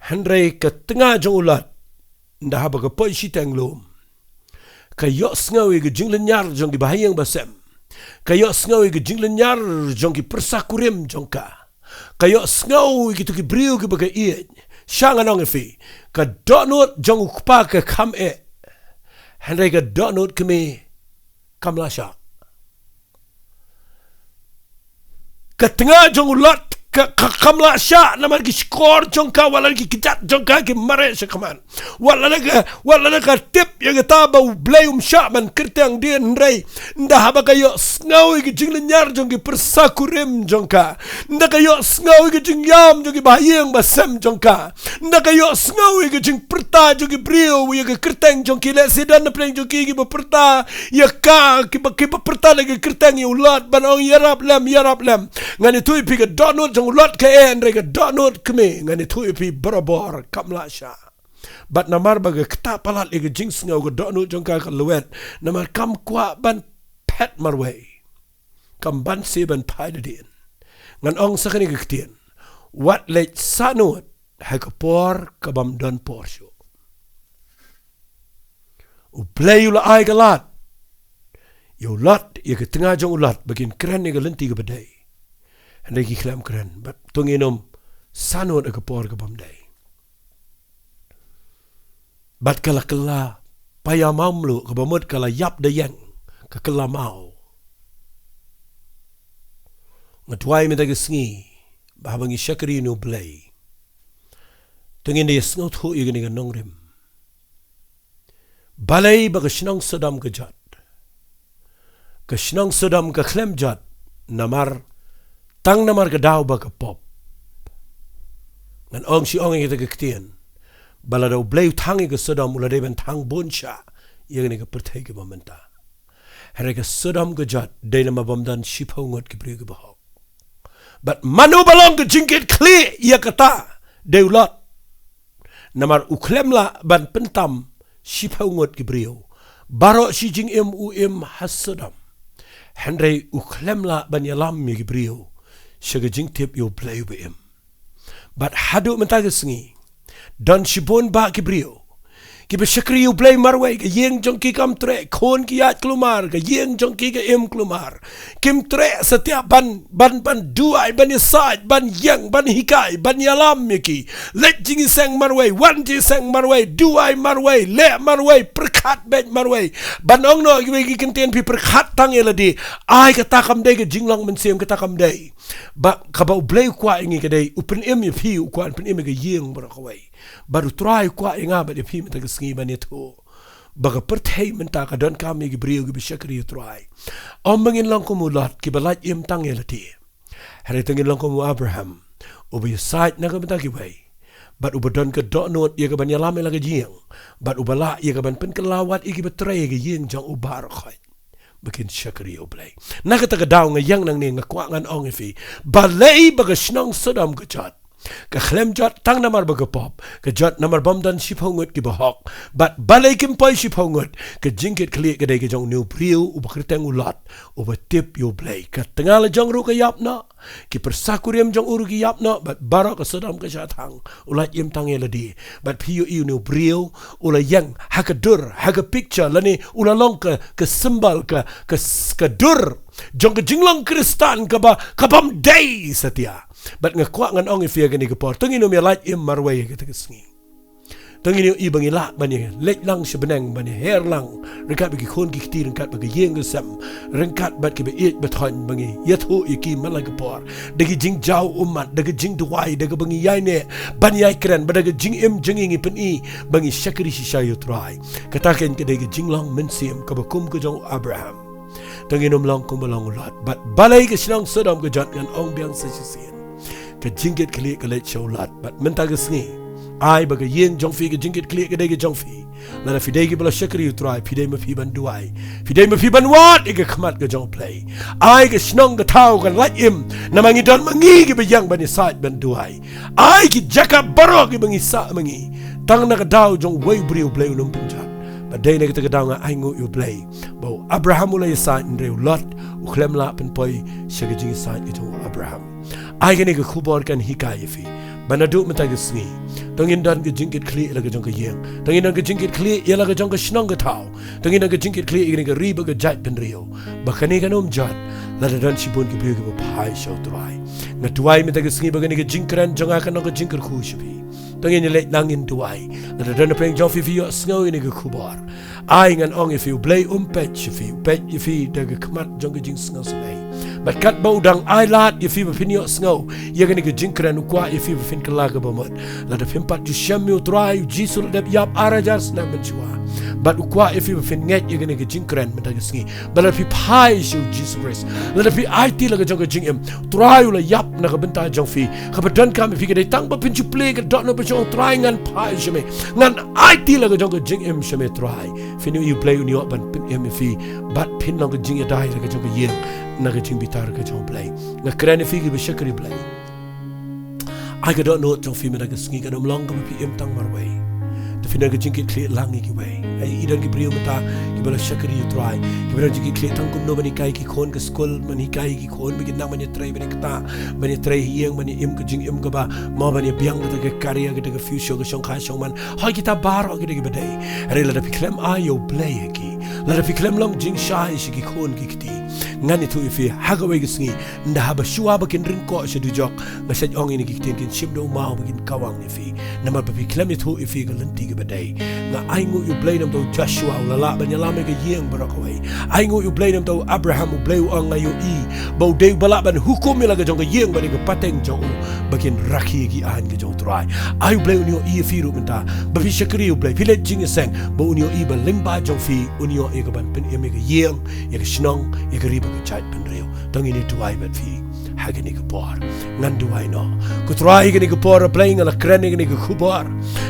Hynrei ka tnga jong u Lot, ynda haba ka poi shiteng lum, ka ïohsngew ïa ka jinglynñiar jong ki bahaïing basem. Ka ïohsngew ïa ka jinglynñiar jong ki pyrsa kurim jong ka. Ka ïohsngew ïa kito ki briew kiba ka ïeit. Sha ngan ong ïa phi, ka dohnud jong u kpa ka kham eh, hynrei ka dohnud kmie kam lah shah. Ka tnga jong u Lot ka, ka kam lah shah namar ki shkor jong ka, wat la ki kjat jong ka ki mareh shakhmat. Wat la ka, wat la ka tip ïa kata ba u Blei um shah ban kyrteng dien, hynrei ynda haba ka ïohsngew ïa ka jinglynñiar jong ki pyrsa kurim jong ka, ynda ka ïohsngew ïa ka jingïam jong ki bahaïing basem jong ka, ynda ka ïohsngew ïa ka jingpyrta jong ki briew ïa ka kyrteng jong ki, lehse don na pdeng jong ki kiba pyrta ïa ka, kiba, kiba pyrta da ka kyrteng ïa u Lot ban ong, ïarap lem, ïarap lem. Ngan ïathuh ïa phi, ka dohnud jong u Lot ka eh, hynrei ka dohnud kmie, ngan ïathuh ïa phi barabor, kam lah shah. Bad namar ba ka ktah palat ïa ka jingsngew, ka dohnud jong ka ka lwet, namar kam kwah ban phet marwei. Kam banse ban phai da dien. Ngan ong sa kane ka ktien, wat leit sahnud ha ka por kabym don por shuh. U Blei u la ai ka lad ïa u Lot, ïa ka tnga jong u Lot, ba kin kren ïa ka lynti kaba dei. Hynrei ki khlem kren, bad to ngin ym sahnud ha ka por kabym dei. Bad ka la kylla païa mawmluh, kaba mut ka la ïap da ïeng, ka kylla maw. Nga duwai mynta ka sngi ba haba ngi shakri ïa une u Blei, to ngin da ïasngewthuh ïa kane ka nongrim. Balei ba ka shnong Sodom ka jot? Ka shnong Sodom ka khlem jot namar, tang namar ka daw ba ka pop. Ngan ong shi ong ïa kata ka ktien, ba lada u Blei u thang ïa ka Sodom, u la dei ban thang bun shah ïa kane ka pyrthei kaba mynta. Hynrei ka Sodom ka jot dei namar bym don shiphew ngut ki briew kiba hok. Bad mano ba long ka jingkitkhlieh ïa kata? Dei u Lot. Namar u khlem lah ban pyntam shiphew ngut ki briew. Baroh shi jingim u im ha Sodom. Hynrei u khlem lah ban ïalam ïa ki briew sha ka jingtip ïa u Blei uba im. Bad haduh mynta ka sngi, don shibun bah ki briew kiba shakri ïa u Blei marwei, ka ïing jong ki kam treh, khun ki ïaid kulmar, ka ïing jong ki ka im kulmar. Kim treh satia ban, ban, ban duwai, ban ïasaid, ban ïeng, ban hikai, ban ïalam ïa ki. Leit jingïaseng marwei, wan jingïaseng marwei, duwai marwei, leh marwei, pyrkhat beit marwei. Ban ong noh kiwei ki ktien, phi pyrkhat tang ïa lade. Ai, kata kam dei ka jinglong mynsiem, kata kam dei. Ba kaba u Blei u kwah ïa ngi ka dei u pynim ïa phi, u kwah pynim ïa ka ïing baroh kawei. Bad u Trai u kwah ïa nga bad ïa phi mynta ka sngi ban ïathuh ba ka pyrthei mynta ka donkam ïa ki briew kiba shakri ïa u Trai. Ym ba ngin long kum u Lot, kiba lait im tang ïa lade. Hynrei to ngin long kum u Abraham, uba ïasaid na ka bynta kiwei, bad uba don ka dohnud ïa ka ban ïalam ïa la ka jingïeng, bad uba lah ïa ka ban pynkylla wat ïa kiba trei ïa ka ïing jong u baroh khoit, ba kin shakri ïa u Blei. Na kata ka daw nga ïeng nangne, nga kwah ngan ong ïa phi, balei ba ka shnong Sodom ka jot? Ka khlem jot tang namar ba ka pop, ka jot namar bym don shiphew ngut kiba hok. Bad balei kim poi shiphew ngut? Ka jingkitkhlieh ka dei ka jong une u briew uba kyrteng u Lot, uba tip ïa u Blei. Ka tnga la jong ruh ka ïap noh, ki pyrsa kurim jong u ruh ki ïap noh, bad baroh ka Sodom ka shah thang. U lait im tang ïa lade. Bad phi ïohi une u briew u la ïeng ha ka dur, ha ka picture, lane u la long ka, ka symbol, ka, ka s-, ka dur jong ka jinglong Khristan kaba, kabym dei satia. Bad nga kwah ngan ong ïa phi ha kane ka por, to ngin ym ïa lait im marwei ha kata ka sngi. To ngin ïohi ba ngi lah ban ïa leit lang sha bneng, ban ïa her lang ryngkat bad ki khun ki kti, ryngkat bad ka ïing ka sem, ryngkat bad kiba ïeit ba thoiñ, ba ngi ïathuh ïa ki man la ka por da ka jingjaw ummat, da ka jingduwai, da kaba ngi ïaineh ban ïaikren, bad da ka jingim jong ngi, ngi pyni ba ngi shakri shisha ïa u Trai. Kata keiñ ka dei ka jinglong mynsiem kaba kum ka jong u Abraham. Nginym long kum ba long u Lot. Bad balei ka shnong Sodom ka jot? Ngan ong biang sa shisien. Ka jingkitkhlieh ka leit sha u Lot. Bad mynta ka sngi, ai ba ka ïing jong phi, ka jingkitkhlieh ka dei ka jong phi. Lada phi dei kiba la shakri ïa u Trai, phi dei ma phi ban duwai, phi dei ma phi ban wad ïa ka khmat ka jong u Blei. Ai ka shnong ka thaw kan lait im, namar ngi don ma ngi kiba ïeng ban ïasaid ban duwai. Ai ki jaka baroh kiba ngi sah ma ngi, tang na ka daw jong uwei u briew u Blei unym pynjot. Bad dei na kata ka daw nga ainguh ïa u Blei ba u Abraham u la ïasaid, hynrei u Lot u khlem lah pynpoi sha ka jingïasaid ka jong u Abraham. Ai kane ka khubor kan hikai ïa phi ba naduh mynta ka sngi, to ngin don ka jingkitkhlieh ïa la ka jong ka ïing, to ngin don ka jingkitkhlieh ïa la ka jong ka shnong ka thaw, to ngin don ka jingkitkhlieh ïa kane ka ri bad ka jaitbynriew. Ba kane kan ym jot lada don shibun ki briew kiba phai sha u Trai. Nga duwai mynta ka sngi ba kane ka jingkren jong nga kan long ka jingkyrkhu sha phi. To ngin ïaleit lang ngin duwai. Lada don napdeng jong phi phi ïohsngew ïa kane ka khubor, ai ngan ong ïa phi, u Blei um peit sha phi, u peit ïa phi da ka khmat jong ka jingsngewsynei. Bad katba u dang ailad ïa phi ba phin ïohsngew ïa kane ka jingkren, u kwah ïa phi ba phin kylla kaba mut. Lada phim pat ju shem ïa u Trai, u Jisu u la dep ïap ar hajar snem mynshuwa. Bad u kwah ïa phi ba phin ngeit ïa kane ka jingkren mynta ka sngi. Bad lada phi phai sha u Jisu Khrist, lada phi aiti la ka jong ka jingim, u Trai u la ïap na ka bynta jong phi. Kaba donkam ïa phi ka dei tang ba phin ju plie ka dohnud ba, u Trai, ngan phai sha me, ngan aiti la ka jong ka jingim sha me Trai. Phin ïohi u Blei un ïoh ban pynim ïa phi bad phin long ka jingïada ïa la ka jong ka ïing na ka jingbitar ka jong u Blei. Nga kren ïa phi kiba shakri Blei, ai ka dohnud jong phi mynta ka sngi kan ym long kaba phi im tang marwei. To phin don ka jingkitkhlieh lang ïa kiwei. Ai i don ki briew mynta kiba la shakri ïa u Trai, kiba don jingkitkhlieh tang kumno ban hikai ki khun ka skul, ban hikai ki khun ba kin nang ban ïatrei, ban ïakta, ban ïatrei ha ïing, ban ïa im ka jingim kaba mo, ban ïa biang kata ka career, kata ka future, ka shongkha shongman. Hooid kita baroh kita kiba dei. Hynrei lada phi khlem ai ïa u Blei ha ki, lada phi khlem long jingshai sha ki khun ki kti, ngan ïathuh ïa phi ha kawei ka sngi, ynda haba shuwa ba kin ring koh sha dujok, nga shet ong ïa kine ki ktien, kin shim da u maw ba kin kawang ïa phi. Namar ba phi khlem ïathuh ïa phi ka lynti kaba dei. Nga ainguh ïa u Blei namar u Joshua u la lah ban ïalam ïa ka ïing baroh kawei. Ainguh ïa u Blei namar u Abraham, u Blei u ong, nga ïohi ba u dei uba lah ban hukum ïa la ka jong ka ïing bad ïa ka pateng jong u ba kin rakhe ïa ki aiñ ka jong u Trai. Ai u Blei un ïohi ïa phi ruh mynta ba phi shakri ïa u Blei, phi leit jingïaseng, ba un ïohi ba lyngba jong phi un ïoh ïa ka ban pynim ïa ka ïing, ïa ka shnong, ïa ka ri bad ka jaitbynriew. To ngin ïa duwai bad phi ha kane ka por. Ngan duwai noh. Ko Trai, kane ka por, A Blei, nga la kren ïa kane ka khubor.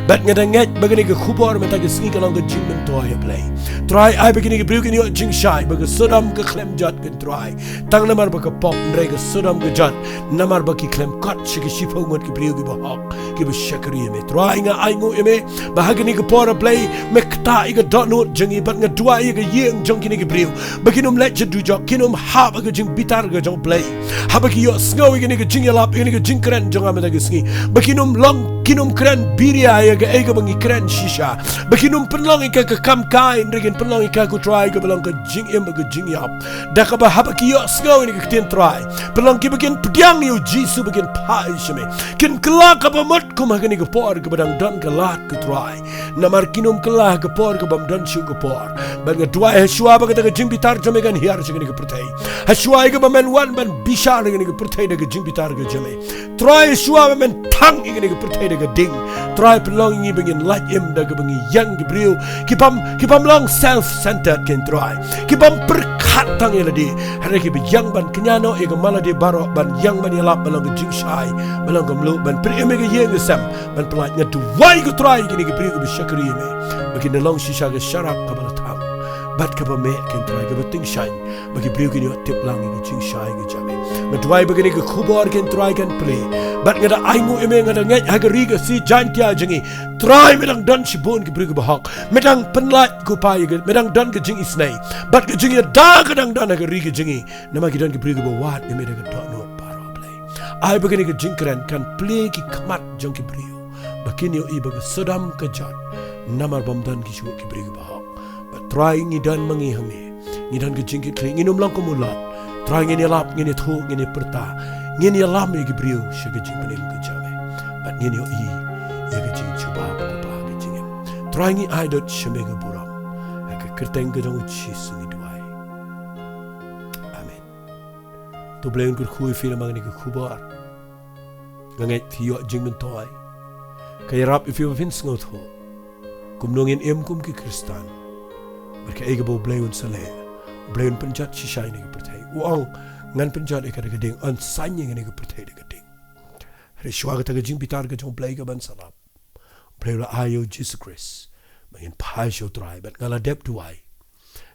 Bad nga da ngeit ba kane ka khubor mynta ka sngi ka long ka jingmyntoi, A Blei. Trai, ai ba kine ki briew kin ïoh jingshai ba ka Sodom ka khlem jot, ko Trai, tang namar ba ka pop, hynrei ka Sodom ka jot namar ba ki khlem kot sha ki shiphew ngut ki briew kiba hok, kiba shakri ïa me. Trai, nga ainguh ïa me ba ha kane ka por, A Blei, me ktah ïa ka dohnud jong ngi, bad nga duwai ïa ka ïing jong kine ki briew ba kin ym leit sha dujok, kin ym hap ha ka jingbitar ka jong U Blei. Haba ki ïohsngew ïa kane ka jingïalap, ïa kane ka jingkren jong nga mynta ka sngi, ba kin ym long, kin ym kren biria ïa kaei kaba ngi kren shisha, ba kin ym pynlong ïa ka ka kam kai, hynrei kin pynlong ïa ka, ko Trai, kaba long ka jingim bad ka jingïap. Da kaba haba ki ïohsngew ïa kane ka ktien, Trai, pynlong ki ba kin pdiang ïa U Jisu, ba kin phai sha me, kin kylla kaba mut kum ha kane ka por kaba dang don ka lad, ko Trai. Namar kin ym kylla ha ka por kabym don shuh ka por. Bad nga duwai ha shuwa ba kata ka jingbitar jong me kan hiar sha kane ka pyrthei. Ha shuwa ïa kaba men wan ban bishar ïa kane ka pyrthei da ka jingbitar ka jong me, Trai, ha shuwa ba men thang ïa kane ka pyrthei da ka ding, Trai, pynlong ïa ngi ba ngin lait im da kaba ngi ïeng ki briew kibym, kibym long self-centered, ko Trai, kibym pyrkhat tang ïa lade, hynrei kiba ïeng ban kñia noh ïa ka man lade baroh, ban ïeng ban ïalap, ban long ka jingshai, ban long ka mluh, ban pynim ïa ka ïing ka sem, ban pyllait. Nga duwai, ko Trai, ïa kine ki briew kiba shakri ïa me, ba kin da long shisha ka sharak kaba la thang bad kaba meh, ko Trai, kaba tyngshaiñ, ba ki briew kin ïoh tip lang ïa ka jingshai ka jong me. Nga duwai ba kane ka khubor, ko Trai, kan plie. Bad nga da ainguh ïa me, nga da ngeit ha ka ri Khasi Jaintia jong ngi, Trai, me dang don shibun ki briew kiba hok, me dang pynlait, ko Pa, ïa ka, me dang don ka jingisynei bad ka jingïada ka dang don ha ka ri ka jong ngi. Namar ki don ki briew kiba wad ïa me da ka dohnud baroh, Blei. Ai ba kane ka jingkren kan plie ki khmat jong ki briew, ba kin ïohi ba ka Sodom ka jot namar bym don ki shuh ki briew kiba hok. Bad Trai, ngi don ma ngi ha me, ngi don ka jingkitkhlieh, ngin ym long kum u Lot. Trai, ngin ïalap, ngin ïathuh, ngin ïapyrta, ngin ïalam ïa ki briew sha ka jingpynim ka jong me, bad ngin ïohi ïa ka jingjubab, ko Pa, ka jingim. Trai, ngi ai dot sha me ka burom. Ha ka kyrteng ka jong U Jisu ngi duwai. Amen. To Blei un kyrkhu ïa phi namar kane ka khubor. Nga ngeit phi ïoh jingmyntoi. Ka ïarap ïa phi ba phin sngewthuh kumno ngin im kum ki Khristan, bad kaei kaba U Blei un sa leh Blei un pynjot shisha ïa kane ka pyrthei. U ong, ngan pynjot ïa ka da ka ding, yn saiñ ïa kane ka pyrthei da ka ding. Hynrei shuwa kata ka jingbitar ka jong U Blei ka ban sa lap, U Blei u la ai ïa U Jisu Khrist ba ngin phai sha U Trai, bad nga la dep duwai.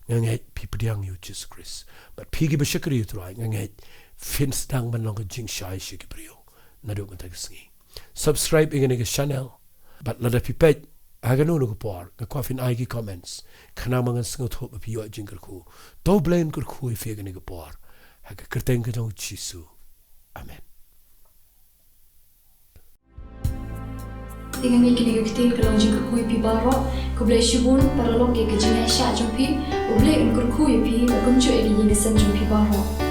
Nga ngeit phi pdiang ïa U Jisu Khrist, bad phi kiba shakri ïa U Trai, nga ngeit phin sdang ban long ka jingshai sha ki briew naduh mynta ka sngi. Subscribe ïa kane ka channel, bad lada phi peit ha kano kano ka por, nga kwah phin ai ki comments, khnang ba ngan sngewthuh ba phi ïoh jingkyrkhu. To U Blei un kyrkhu ïa phi ha kane ka por, ha ka kyrteng ka jong U Jisu. Amen. Te nga ngeit kine ki ktien ka long jingkyrkhu ïa phi baroh. Khublei shibun paralok ïa ka jingïaishah jong phi. U Blei un kyrkhu ïa phi, bad kumjuh ïa ka ïing ka sem jong phi baroh.